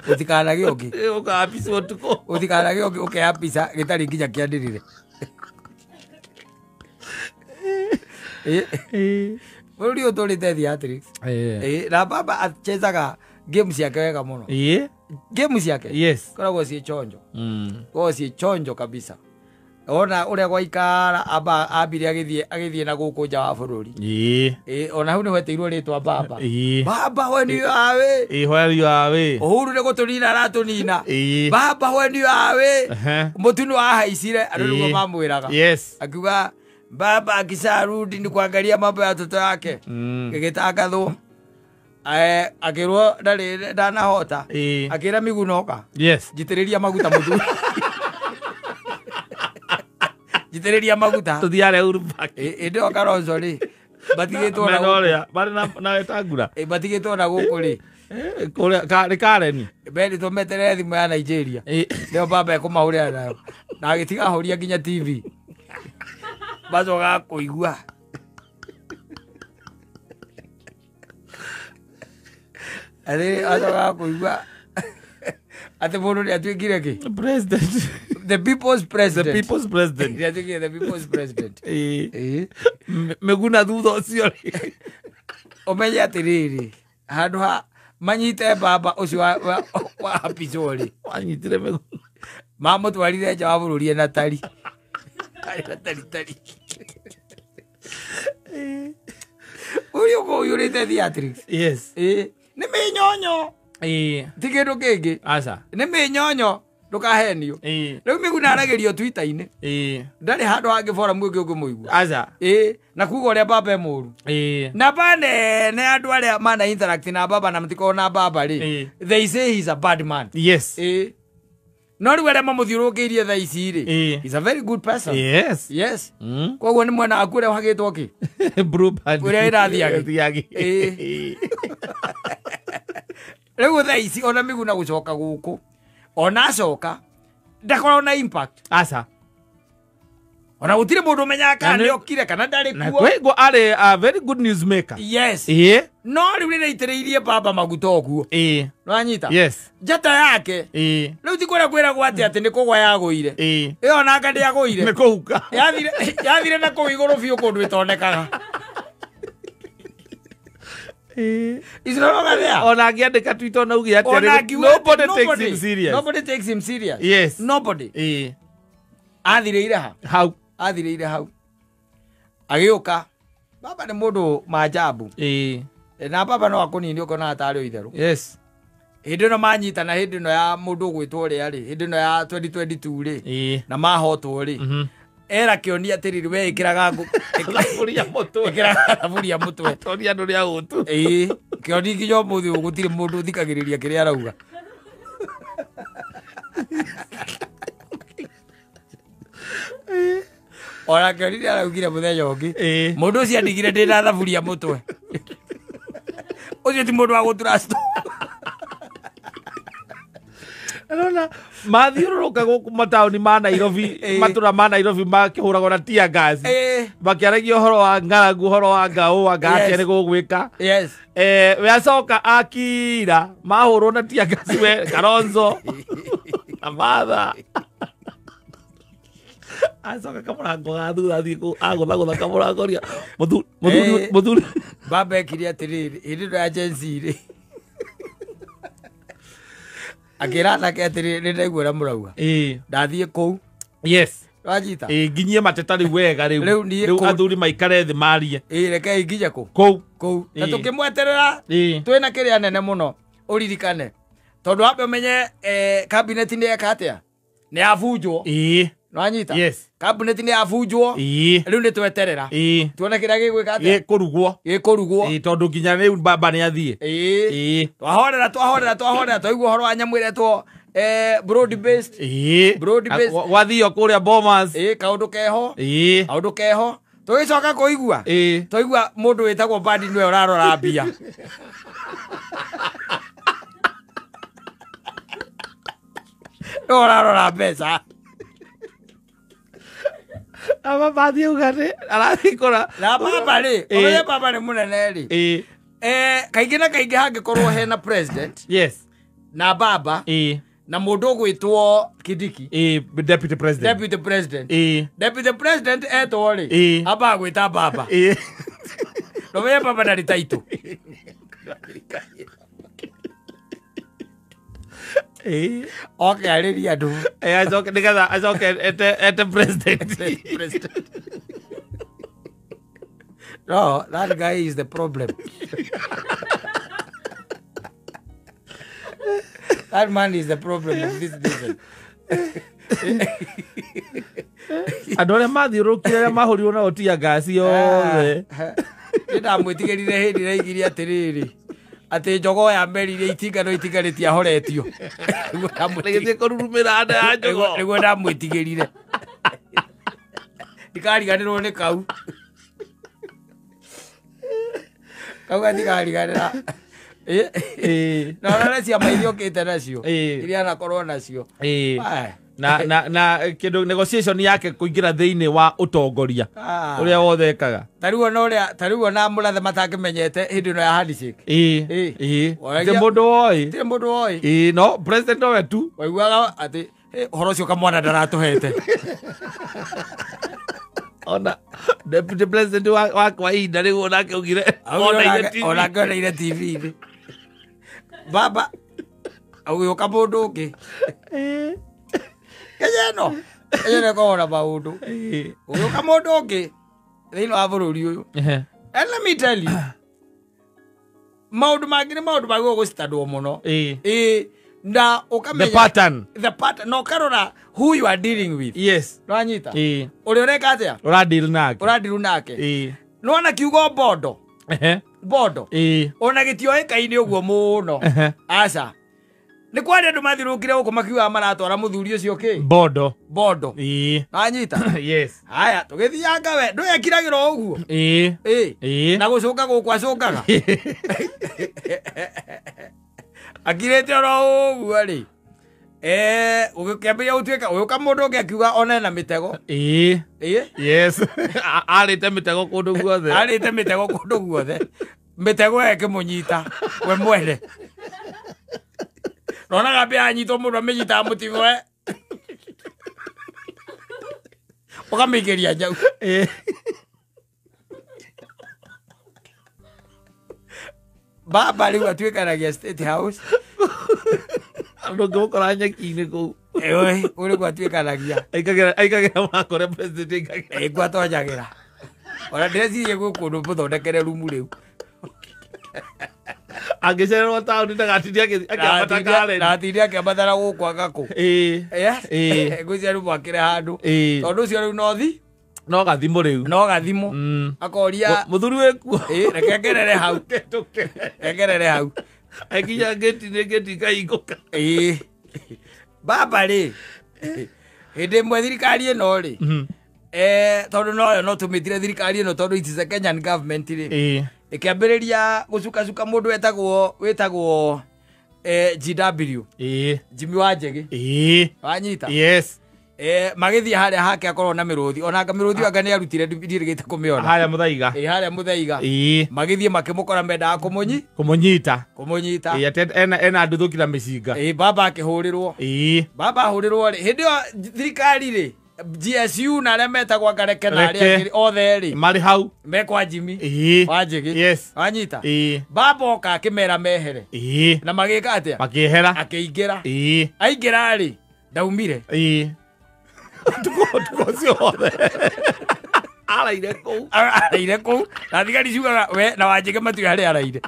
Ũtikanagĩe ũngĩ. Ũkambicwo ũtukũ. Ũtikanagĩe ũngĩ ũkeya mbica gĩtarĩ nginya kĩanĩrĩre. Bũrũri ũyũ ũtũrĩte theatrics. Na baba achezaga game ciake wega mũno. Game ciake. Yes. Koragwo ciĩ chonjo. Koragwo ciĩ chonjo kabisa. Ona ũrĩa gwaikara ambire agĩthiĩ na gũkũ nja wa bũrũri. Ona hau nĩ wetĩirwo rĩtwa baba. Baba when you are away. When you are away. Uhuru nĩ gũtũnina aratũnina. Baba when you are away. Mũtu nĩ wahaicire andũ nĩguo mamwĩraga. Yes. Akiuga baba akisharudi ni kuangalia mambo ya watoto yake. Gĩgĩtangathwo. Akĩrwo ndarĩ ndanahota. Akĩra Migunoka. Yes. Njitĩrĩria maguta mũthuri. Njitĩrĩria maguta. Tũthiare Uhuru Park. Ĩndĩ ĩyo Kalonzo rĩ matigĩtwo na gũkũ. Marĩ na Wetangula. Matigĩtwo na gũkũ rĩ. Kũrĩa nĩ Karen. Merĩtwo meterere thimũ ya Nigeria. Nĩyo baba ekũmahũrĩra nayo. Na agĩtiga nginya TV. Macokaga kũigua. Atĩ macokaga kũigua atĩ mũndũ nĩ atuĩkire kĩ? President. The people's president. The people's president. Nĩ atuĩkire the people's president. Mĩguna thutha ũcio rĩ. Ũmenye atĩrĩrĩ, handũ ha manyite baba ũcio wa Apicwo rĩ. Wanyitire Mĩguna. Mamũtwarire nja wa bũrũri ena tari. Arĩ na tari. Ũyũ ũyũrĩte theatrics. Yes. Nĩ mĩnyonyo. Ti kĩndũ kĩngĩ. Aca. Nĩ mĩnyonyo ndũkahenio. Rĩu Miguna aragĩrio Twitter-inĩ. Ndarĩ handũ hangĩ forum ĩngĩ ũngĩmũigua. Aca. Na kuga ũrĩa baba e mũru. Na banene andũ arĩa mana interact na baba na matikoragwo na baba rĩ. They say he's a bad man. Yes. No rĩu arĩa mamũthiũrũrũkĩirie thaa ici rĩ. He's a very good person. Yes. Yes. Koguo nĩ mwena waku ũrĩa ũhagĩtwo kĩ? Blue band. Ũrĩa ĩrathiagi. Rĩu thaa ici ona Miguna gũcoka gũkũ. Ona acoka ndakoragwo na impact. Aca. Ona gũtirĩ mũndũ ũmenyaga kana nĩokire kana ndarĩ kuo. Na kwĩguo arĩ a very good news maker. Yes. No rĩu rĩrĩa aitĩrĩirie baba maguta ũguo. Nĩwanyita? Yes. Njata yake. Rĩu ti kũrĩa kwĩragwo atĩ atĩ nĩ kũgwa yagũire. Ĩyo onake ndĩagũire. Nĩ kũhuka. Yathire na kũu igũrũ biũ kũndũ ĩtonekaga. Is no longer there. Ona angĩandĩka Twitter ona uge atĩ nobody takes him serious. Nobody takes him serious. Yes. Nobody. Athirĩire ha? Hau. Athirĩire hau. Agĩũka. Baba nĩ mũndũ maajabu. Na baba no akũnini ũkona atarĩ o itherũ. Yes. Hĩndĩ ĩno manyitana hĩndĩ ĩno ya mũndũ ũgwĩtwo ũrĩa rĩ, hĩndĩ ĩno ya 2022 rĩ, na mahotwo rĩ. Era kĩoni atĩrĩrĩ we ĩkĩraga thaburia mũtwe. Ĩkĩraga thaburia mũtwe. Toria andũ rĩa ũtu. Kĩoni nginya ũmũthĩ ũyũ gũtirĩ mũndũ ũthikagĩrĩria kĩrĩa arauga. Ona kĩoni nĩ araugire mũthenya ũngĩ. Mũndũ ũcio andigire ndĩna thaburia mũtwe. Ũcio ti mũndũ wa gũtrust. Arona mathiũrũrũka gũkũ mataũni ma Nairobi, matũra ma Nairobi makĩhũragwo na tear gas. Makĩaragia ũhoro wa ng'aragu, ũhoro wa ngaũ, anga atĩa nĩ gũgwĩka. Yes. We acoka akira mahũrwo na tear gas we Kalonzo na Martha. Acoka kamũrango ga thutha athiĩ agũthagũtha kamũrango ria mũthuri baba ekire atĩrĩrĩ hĩndĩ ĩno ya Gen Z rĩ. Akĩra anake atĩrĩrĩ nĩ ndaigua ũrĩa mũrauga. Ndathiĩ kũu. Yes. Wanyita? Nginyie mateta rĩu wega rĩu. Rĩu athuri maikare thĩ marie. Rekei nginye kũ? Kũu. Kũu. Na tũkĩmweterera twĩna kĩrĩa nene mũno ũririkane. Tondũ wambe ũmenye cabinet nĩ eka atĩa? Nĩ yabunjwo. Nĩwanyita? Yes. Cabinet nĩ yabunjwo. Rĩu nĩ tweterera. Tuone kĩrĩa gĩgwĩka atĩa? Gĩkũrugwo. Gĩkũrugwo. Tondũ nginya rĩu baba nĩ athiĩ. Twahorera twahorera twahorera twaigua ũhoro wa nyamũ ĩretwo broad based. Broad based. Gwathio kũrĩa Bomas. Kaũndũ keho. Kaũndũ keho. Tũgĩcoka kũigua. Twaigua mũndũ wĩtagwo Mbadi nĩwe ũrarora mbia. Nĩwe ũrarora mbeca. Aba Mbadi auga nĩ arathiĩ kũra. Na baba rĩ, ũmenye baba nĩ mũnene rĩ. Kaingĩ na kaingĩ hangĩkorwo hena president. Yes. Na baba. Na mũndũ ũgwĩtwo Kindiki. Deputy president. Deputy president. Deputy president etwo rĩ. Ambaga gwĩta baba. Ndũmenye baba ndarĩ title. Oke arĩria andũ. Acoke nĩgetha acoke ete president. President. No, that guy is the problem. That man is the problem of this nation. Andũ arĩa mathiũrũrũkire arĩa mahũrirwo nao tear gas yothe. Nĩ ndamwĩtigĩrire hĩndĩ ĩrĩa aigire atĩrĩrĩ atĩ njogoo ya meririe itinga no itinga rĩtiahoretio. Rĩgĩthiĩ kũrurumĩra nda ya njogoo. Nĩguo ndamwĩtigĩrire. Ndikariganĩrwo nĩ kau. Kau gatikariganĩra. Na ũrore ciama iria ũkĩte nacio iria anakorwo nacio. Na kĩndũ negotiation yake kũingĩra thĩinĩ wa ũtongoria ũrĩa wothe ekaga. Ta rĩu ona ũrĩa ta rĩu ona mũrathe matangĩmenyete hĩndĩ ĩno ya handshake. Ti mũndũ woĩ. Ti mũndũ woĩ. No president nowe tu. Waiguaga atĩ ũhoro ũcio kamwana ndaratũhete. Ona deputy president wa ihinda rĩu onake augire onake oneire TV-inĩ. Baba agĩũka mũndũ ũngĩ. Kenya ĩno Kenya ĩno ĩkoragwo na maũndũ. Ũgĩũka mũndũ ũngĩ thĩinĩ wa bũrũri ũyũ. And let me tell you, Maundu mangĩ nĩ maũndũ magĩrĩirwo gũcitandwo mũno. Ĩĩ na ũkamenya the pattern. The pattern no karora who you are dealing with. Yes. Nĩwanyita? Ĩĩ. Ũrĩa ũreka atĩa? Ũra deal nake. Ũra deal nake. Ĩĩ. Nĩwona kiugo mbondo? Ehe. Mbondo. Ĩĩ. Ona gĩtioĩkaine ũguo mũno. Ehe. Aca. Nĩ kwarĩ andũ mathirũkire gũkũ makiugaga maratwara mũthuri ũcio kĩ? Mbondo. Mbondo. Ĩĩ. Nĩwanyita? Yes. Haya, tũgĩthianga we, ndũyekiragĩra o ũguo? Ĩĩ. Ĩĩ. Ĩĩ. Na gũcũnga gũkũ acũngaga. Akirĩte oro ũguo rĩ. Ũgĩkĩambĩrĩria gũtuĩka ũgĩũka mũndũ ũngĩ akiuga ona ena mĩtego. Ĩĩ. Ĩĩ. Yes. Arĩte mĩtego kũndũ guothe. Arĩte mĩtego kũndũ guothe. Mĩtego ĩyo ĩkĩmũnyita we mwene. Nonaga mbĩa anyitwo mũndũ amĩnyitaga mũtigo we. Ũkamĩikĩria njau. Ĩĩ. Baba rĩu atuĩkanagia State House. Andũ ngĩmũkora nyeki-inĩ kũu. Ĩĩ, ũrĩ kũ atuĩkanagia. Aikagĩra makore president aikagĩra. Ĩĩ, ngwatonyagĩra. Ona ndĩreciria gwĩ kũndũ mũthondekere rumu rĩu. Angĩcererwo taũni ndagatinde akĩambata Karen. Ndagatinde akĩambata na gũkũ agakũ. Ĩĩ. Yes. Ĩĩ. Ngwĩciria rĩu mwakĩre handũ. Ĩĩ. Tondũ ũcio rĩu no thi. No gathimũ rĩu. No gathimũ. Akoria mũthuri wĩkuo. Ĩĩ, reke ngerere hau. Reke ngerere hau. Akinya ngĩti-inĩ ngĩti ĩkahingũka. Ĩĩ. Baba rĩ, hĩndĩ ĩmwe thirikari ĩno rĩ, tondũ noyo no tũmĩtire thirikari ĩno tondũ it is a Kenyan government rĩ. Ĩĩ. Ĩkĩambĩrĩria gũcukacuka mũndũ wĩtagwo GW. Ĩĩ. Jimmy Wanjigi. Ĩĩ. Wanyita? Yes. Magĩthiĩ harĩa hake akorwo na mĩrũthi. Ona anga mĩrũthi anga nĩ arutire ndirĩgĩte kũmĩona. Harĩa Mũthaiga. Ĩĩ, harĩa Mũthaiga. Ĩĩ. Magĩthiĩ makĩmũkora mendaga kũmũnyita. Kũmũnyita. Ĩĩ, atĩ ena nduthũki na mĩcinga. Ĩĩ, baba akĩhũrĩrwo. Ĩĩ. Baba ahũrĩrwo rĩ, hĩndĩ ĩyo thirikari rĩ, GSU na arĩa metagwo Ngareke na arĩa angĩ othe rĩ, marĩ hau. Me kwa Jimmy. Ĩĩ. Wanjigi. Yes. Wanyita? Ĩĩ. Baba oka akĩmera mehere. Ĩĩ. Na magĩka atĩa? Makĩehera. Akĩingĩra. Ĩĩ. Aingĩra rĩ, ndaumire. Ĩĩ. Tukũ ũcio wothe. Araire kũu. Araire kũu. Na thigari ciugaga we na Wanjigi matiũĩ harĩa araire.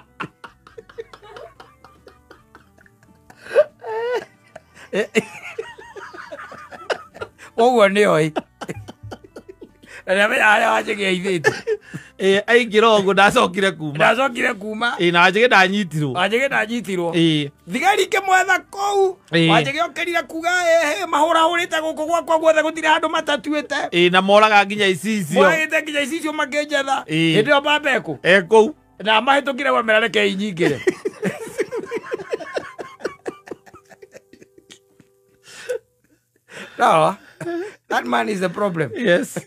Ũguo nĩoĩ. Na nĩamenya harĩa Wanjigi aithĩte. Ĩĩ, aingĩra ũguo ndacokire kuma. Ndacokire kuma. Ĩĩ, na Wanjigi ndanyitirwo. Wanjigi ndanyitirwo. Ĩĩ. Thigari ikĩmwetha kũu. Ĩĩ. Wanjigi okĩrire kuga ehe mahũrahũrĩte gũkũ gwakwa guothe gũtirĩ handũ matatuĩte. Ĩĩ, na moraga nginya icicio. Moragĩte nginya icicio makĩnjetha. Ĩĩ. Hĩndĩ ĩyo baba ekũ? E kũu. Na mahĩtũkire gwamera reke inyingĩre. No, that man is the problem. Yes.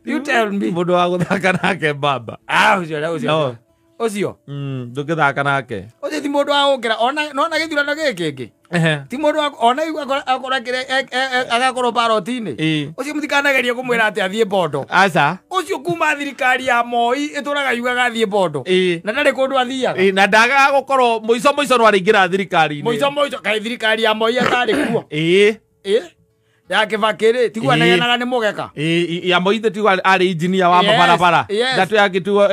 You tell me. Mũndũ wa gũthaka nake baba. Ah, ũcio na ũcio. No. Ũcio. Ndũngĩthaka nake. Ũcio ti mũndũ wa gũkĩra ona nona gĩthurano gĩkĩ kĩngĩ. Ehe. Ti mũndũ wa ona akora kĩrĩa agakorwo baroti-inĩ. Ĩĩ. Ũcio mũtikanagerie kũmwĩra atĩ athiĩ Mbondo. Aca. Ũcio kuma thirikari ya Moi ĩtũraga yugaga athiĩ Mbondo. Ĩĩ. Na ndarĩ kũndũ athiaga. Ĩĩ, na ndagaga gũkorwo mũico mũico no arĩingĩra thirikari-inĩ. Mũico mũico kaĩ thirikari ya Moi atarĩ kuo. Ĩĩ. Ĩĩ. Ya Kibaki rĩ, tiguo anegenaga nĩ mũgeka. Ĩĩ, ya Moi tiguo arĩ engineer wa Yes, mabarabara. yes. Ndatũ yagĩtuo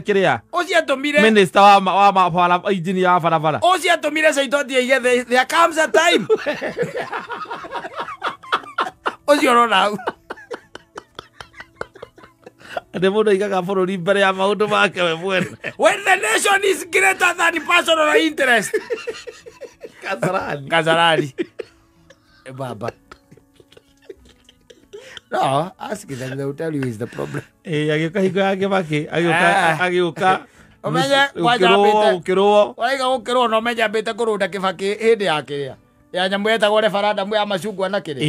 kĩrĩa? Ũcio atũmire Minister wa wa engineer wa barabara. Ũcio atũmire Saitoti aige there comes a time. Ũcio ũrona hau. Atĩ mũndũ aigaga bũrũri mbere ya maũndũ make we mwene. When the nation is greater than personal interest. Kasarani. Kasarani. Baba. No, ask them, they will tell you is the problem. Agĩũka hingo ya Kibaki, agĩũka. Ũmenye kwanja ambĩte. Ũkĩrũo. Waraiga gũkĩrũo na ũmenye ambĩte kũrũnda Kibaki hĩndĩ ya kĩrĩa. Ya nyamũ yetagwo referendum ya macungwa na kĩrĩa.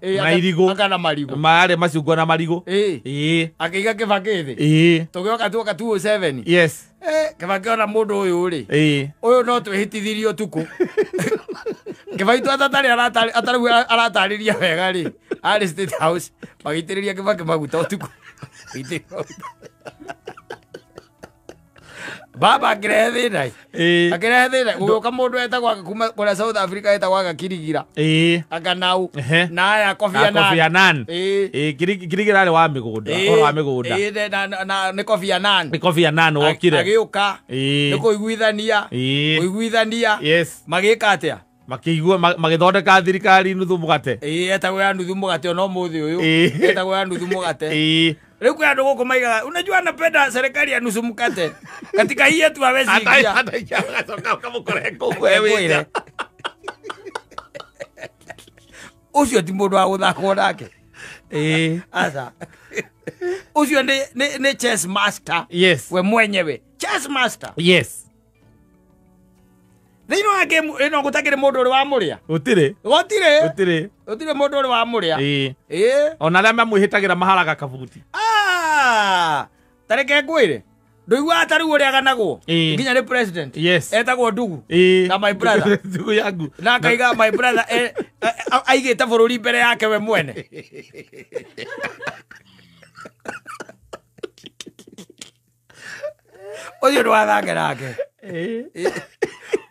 Ĩĩ, na irigũ. Aka na marigũ. Marĩ macungwa na marigũ. Ĩĩ. Ĩĩ. Akĩiga Kibaki thĩ. Ĩĩ. Tũgĩoka tuoka 2007. Yes. Kibaki ona mũndũ ũyũ rĩ. Ĩĩ. Ũyũ no twĩhĩtithirie ũtukũ. Kibaki tu atarĩ aratarĩria wega rĩ. Arĩ State House magĩitĩrĩria Kibaki maguta ũtukũ. Baba akĩrehe thĩna. Akĩrehe thĩna. Gũgĩũka mũndũ etagwo kuma kũrĩa South Africa etagwo Agakirigira. Akanau. Na aya Kofi Annan. Kofi Annan. Kirigira arĩ wa mĩgũnda. Ũhoro wa mĩgũnda. Na nĩ Kofi Annan. Nĩ Kofi Annan wokire. Agĩũka. Nĩ kũiguithania. Kũiguithania. Yes. Magĩka atĩa? Makĩigua magĩthondeka thirikari nuthu mũgate. Etagwo ya nuthu mũgate ona ũmũthĩ ũyũ. Etagwo ya nuthu mũgate. Rĩu kwĩ andũ gũkũ maigaga, unajua anapenda serikali ya nusu mkate. Katika hii yetu hawezi ingia. Ũcio ti mũndũ wa gũthakwo nake. Aca. Ũcio nĩ chess master. Yes. We mwenyewe. Chess master. Yes. Thĩinĩ wa game ĩno gũtakĩrĩ mũndũ ũrĩ wamũrĩa. Gũtirĩ. Gũtirĩ. Gũtirĩ mũndũ ũrĩ wamũrĩa. Ona arĩa mamwĩhĩtagĩra maharaga kabuti. Ta reke ngwĩre. Ndũiguaga ta rĩu ũrĩa aganagwo. Nginya nĩ president. Yes. Etagwo Ndugu. Na my brother. Ndugu yangu. Na akaiga my brother aigĩte bũrũri mbere yake we mwene. Ũcio ndũgathake nake.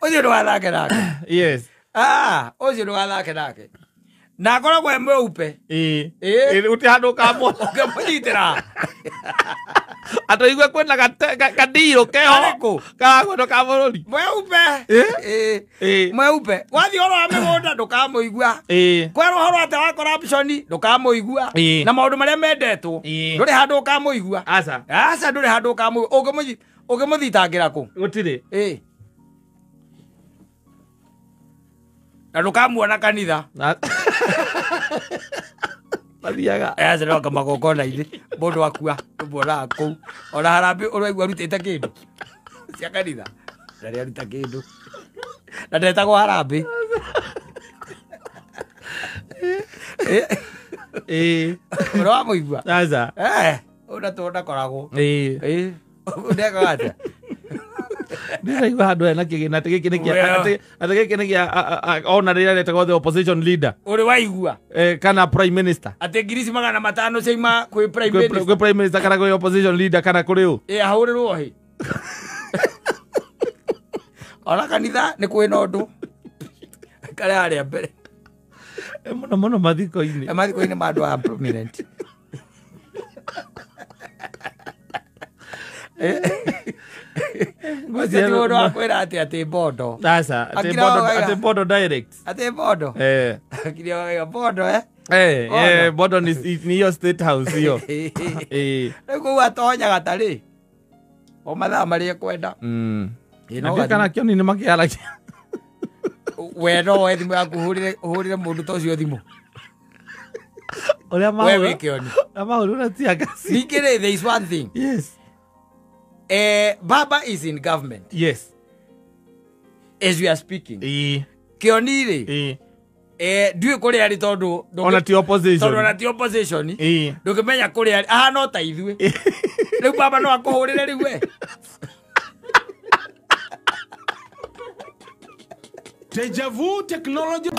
Ũcio ndũgathake nake. Yes. Ũcio ndũgathake nake. Na akoragwo e mweupe. Ũti handũ ũkamwona. Ũkĩmũnyitĩra. Atũigue kwĩna kandirũ keho. Karagwendwo ka bũrũri. Mweupe. Mweupe. Wathiĩ ũhoro wa mĩgũnda ndũkamũigua. Kwerwo ũhoro atĩ wa corruption ndũkamũigua. Na maũndũ marĩa mendetwo ndũrĩ handũ ũkamũigua. Aca. Aca ndũrĩ handũ ũkamũigua. Ũngĩmũthitangĩra kũ? Gũtirĩ. Na ndũkamuona kanitha. Mathiaga. Aca no magongona-inĩ mũndũ akua ũmuonaga kũu. Ona harambĩ ũraigua arutĩte kĩndũ cia kanitha. Ndarĩ aruta kĩndũ. Na ndetagwo harambĩ. Ũrĩ wamũigua? Aca. Ũna tondũ ndakoragwo. Ndekaga atĩa? Ndĩraigua handũ hena kĩgĩna atĩ gĩkĩ nĩ kĩa atĩ gĩkĩ nĩ kĩa ona rĩrĩa rĩetagwo the opposition leader. Ũrĩ waigua? Kana prime minister. Atĩ ngiri ici 500 ciauma kwĩ prime minister. Kwĩ prime minister kana kwĩ opposition leader kana kũrĩ ũ? Ahũrĩrwo hĩ. Ona kanitha nĩ kwĩna ũndũ. Karĩa harĩa mbere. Mũno mũno mathiko-inĩ. Mathiko-inĩ ma andũ a prominent. Ũcio ti mũndũ wa kwĩra atĩ mbondo. Aca, atĩ mbondo direct. Atĩ mbondo? Akiria wakaiga mbondo mbondo nĩ hiyo state house hiyo. Rĩu kũu atonyaga tarĩ o mathaa marĩa ekwenda. Na kana Kĩoni nĩ makĩaragia. We no woe thimũ yaku ũhũrĩre mũndũ ta ũcio thimũ. Ũrĩa We wĩ Kĩoni. Ũrĩa mahũrĩra tear gas. Ningĩ rĩ, there is one thing. Yes. Baba is in government. Yes. As we are speaking. Kĩoni rĩ. Ndiũĩ kũrĩa arĩ tondũ ona ti opposition. Tondũ ona ti opposition. Ndũngĩmenya kũrĩa arĩ. Ahana o ta ithuĩ. Rĩu baba no akũhũrĩre rĩu we. Deja vu technology.